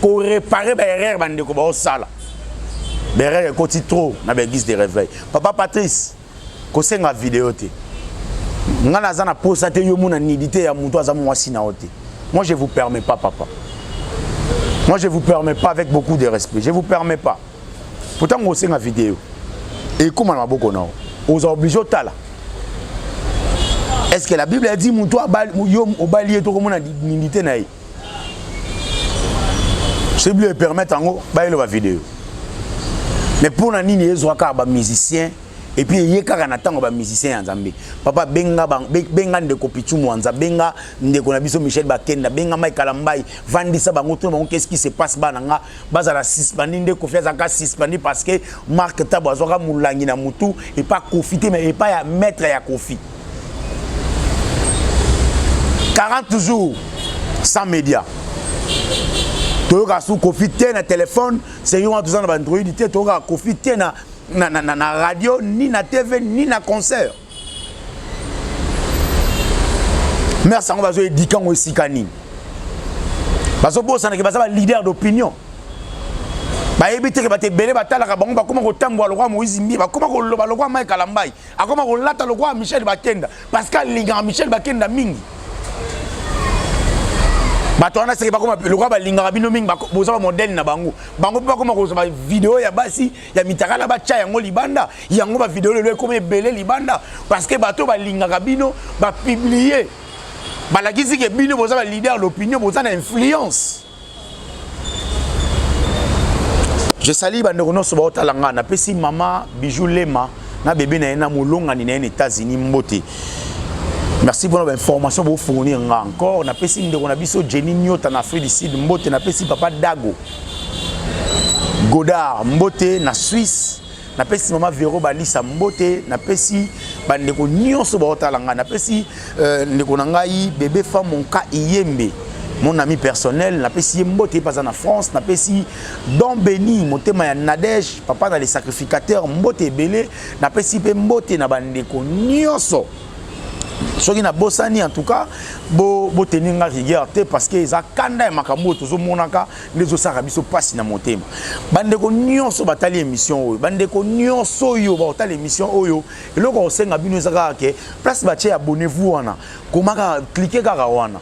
koréparer baerreur bandeko baosala. Baerreur ekoti trop na baéglise de réveil. Papa Patrice, kosenga video te. Nga naza na posa te yo mona nudité ya moto aza mwasi na yo te. Moi, je vous permets pas, papa. Moi, je vous permets pas, avec beaucoup de respect, je vous permets pas. Pourtant osenga video, ekóma na maboko na yo, oza obligé otala. Est ce que la Bible a dit moto yo obali ye tokomona nudité na ye? Soki Bible epermettre yango, bayelo bavideo. Mais mpona nini ezwa kaka bamusicien et puis eye kaka na ntango bamusicien ya Nzambe? Papa, benga, benga ndeko Pichu Mwanza, benga ndeko na biso Michel Bakenda, benga Mike Kalambai, vandisa bango, tuna bango: qu'est-ce qui se passe? Bana nga bazala suspendi nde Kofi azalaka suspendi parce que Mark Tabo azwaka molangi na mutu epa Kofi te, mais epa ya maître ya Kofi. 40 jours sans média, toyokaka su Kofi te na telefone. Seri wana toza na baandroid te, toyokaka Kofi te na radio, ni na TV, ni na concert. Merci. Yango bazoéduquer yango esika nini? Bazobosanaki baza baleader d'opinion, bayebi teke bato ebele batalaka bango. Bakóma kotambola lokola Moïse Mbiye, bakóma koloba lokola Mike Kalambai, akóma kolata lokola Michel Bakenda parce que alingaka Michel Bakenda mingi. Bato wana seke bakóma lokola balingaka bino mingi, boza bamodèle na bango. Bango mpe bakóma kozwa bavideo ya basi ya mitakala, batya yango libanda. Yango bavideo lelo ekóma ebele libanda parce que bato balingaka bino bapublier, balakisi ke bino boza baleader d'opinion, boza na influence. Je salue bandeko nyonso baotala nga. Napesi mama Bijou Lema na bebe na ye na molongani na ye na États-Unis mbote. Merci mpona bainformation bofournir nga. Encore napesi ndeko na biso Jenny Nyota na Afrique du Sud mbote. Napesi papa Dago Godard mbote na Suisse. Napesi mama Vero Balisa mbote. Napesi bandeko nyonso baotala ngai. Napesi ndeko na ngai bebe fa Monka Iyembe, mon ami personnel, napesi ye mbote, ye aza na France. Napesi Don Beni motema ya Nadege, papa na les sacrificateurs, mbote ebele. Napesi mpe mbote na bandeko nyonso. Soki nabosani, en tout cas boteni nga rigueur te parce que eza kanda ya makambo oyo tozomonaka nde ezosalaka biso mpasi na motema. Bandeko nyonso batali émission oyo, bandeko nyonso oyo bakotala émission oyo, eloko kosenga bino eza kaka ke place batie abonnez-vous wana, koma kaka, clique kaka wana.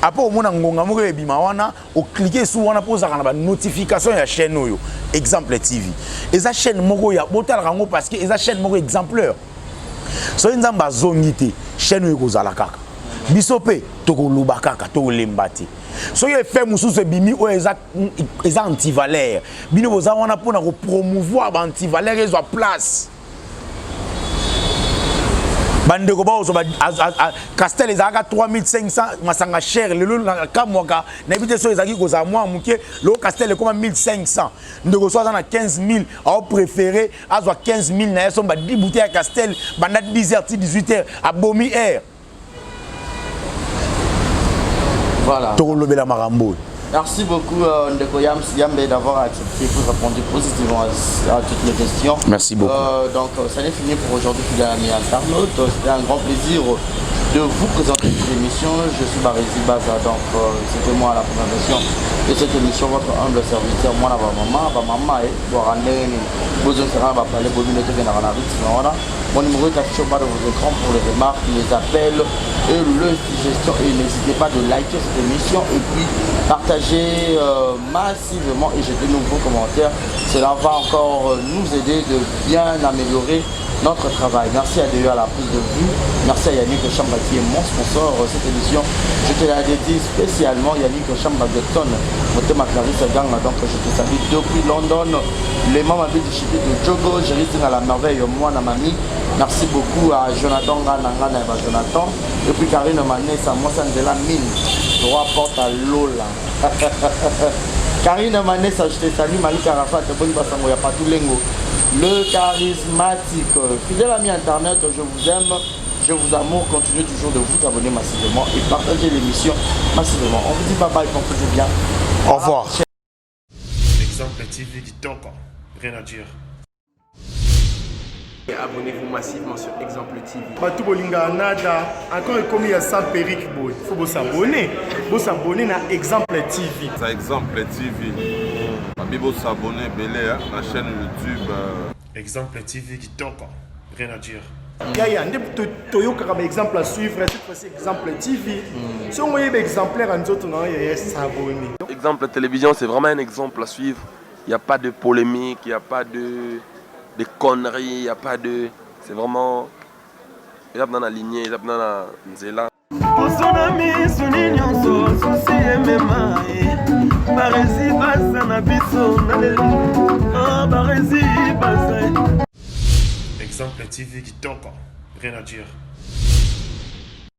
Après omona ngonga moko ebima wana, ocliquer su wana mpo ozalaka na banotification ya chaîne oyo Exemple TV. Eza chaîne moko ya botalaka yango parce que eza chaîne moko exemplaire. Soki Nzambe azongi te, chaîne oyo ekozala kaka. Biso mpe tokoloba kaka, tokolemba te. Soki effet mosusu ebimi oyo eza, eza antivaleur, bino boza wana mpona kopromouvoir ba antivaleur ezwa place. Bandeko baozwa Castel ezalaka 3500 masanga cher, lelo nakamwaka nayebi te soki ezalaki kozala mwa moke, lelo Castel ekoma 1500. Ndeko so aza na 15000 aopréféré azwa 15000 na ye somba 10 bouteille ya Castel banda 10h ti 18h abomi air. Voilà. Tokolobela makambo oyo. Merci beaucoup Ndeko Yams Yambe d'avoir accepté pour répondre positivement à toutes mes questions. Merci beaucoup. Donc ça n'est fini pour aujourd'hui, fidèle ami internaute. C'était un grand plaisir de vous présenter cette émission. Je suis Barezi Baza, donc c'était moi à la présentation de cette émission, votre humble serviteur, moi, ma maman, ma maman et Boarandeni. Besoin sera va parler bobine de na rythme voilà. Mon numéro est affiché au bas de vos écrans pour les remarques, les appels et les suggestions. Et n'hésitez pas de liker cette émission et puis partager massivement et jeter nouveaux commentaires. Cela va encore nous aider de bien améliorer notre travail. Merci à DE à la prise de vue. Merci à Yannick Chamba qui est mon sponsor. Cette émission, je te la dédie spécialement, Yannick Chamba Jackson, Motema Clarisse Ganga. Donc je te salue depuis London. Les mamans de Chipi de Djogo, Jerry à la merveille, moi, na mamie. Merci beaucoup à Jonathan Ngana, Ngana, Jonathan. Et puis Karine Manessa, moi, Sandela Mine, droit porte à Lola. Karine Manessa, je te salue. Malik Arafat, Boni Basango, Yapatou Lengo. Le charismatique. Fidèle ami internet, je vous aime, je vous amour. Continuez toujours de vous abonner massivement et partager l'émission massivement. On vous dit bye bye, portez-vous bien. Au revoir. Exemple TV Kitoko, rien à dire. Et abonnez-vous massivement sur Exemple TV. Bato bolinga nada, encore ekomi ya sans perruque boy. Faut vous s'abonner. Vous s'abonner na Exemple TV. Ça Exemple TV. Babi vous s'abonner belé hein, na chaîne YouTube. Exemple TV Kitoko, rien à dire. Yaya, nde toyokaka ba exemple à suivre, cette fois-ci Exemple TV. Si on voyait exemplaire en nzoto na yaya s'abonner. Exemple télévision, c'est vraiment un exemple à suivre. Il n'y a pas de polémique, il n'y a pas de conneries, il n'y a pas de... C'est vraiment... Eza na lignée, eza na nzela. Poso na miso nyonso, susi emema ye. Barezi baza na biso na lelo. Ah, Barezi baza. Exemple TV Kitoko, rien à dire.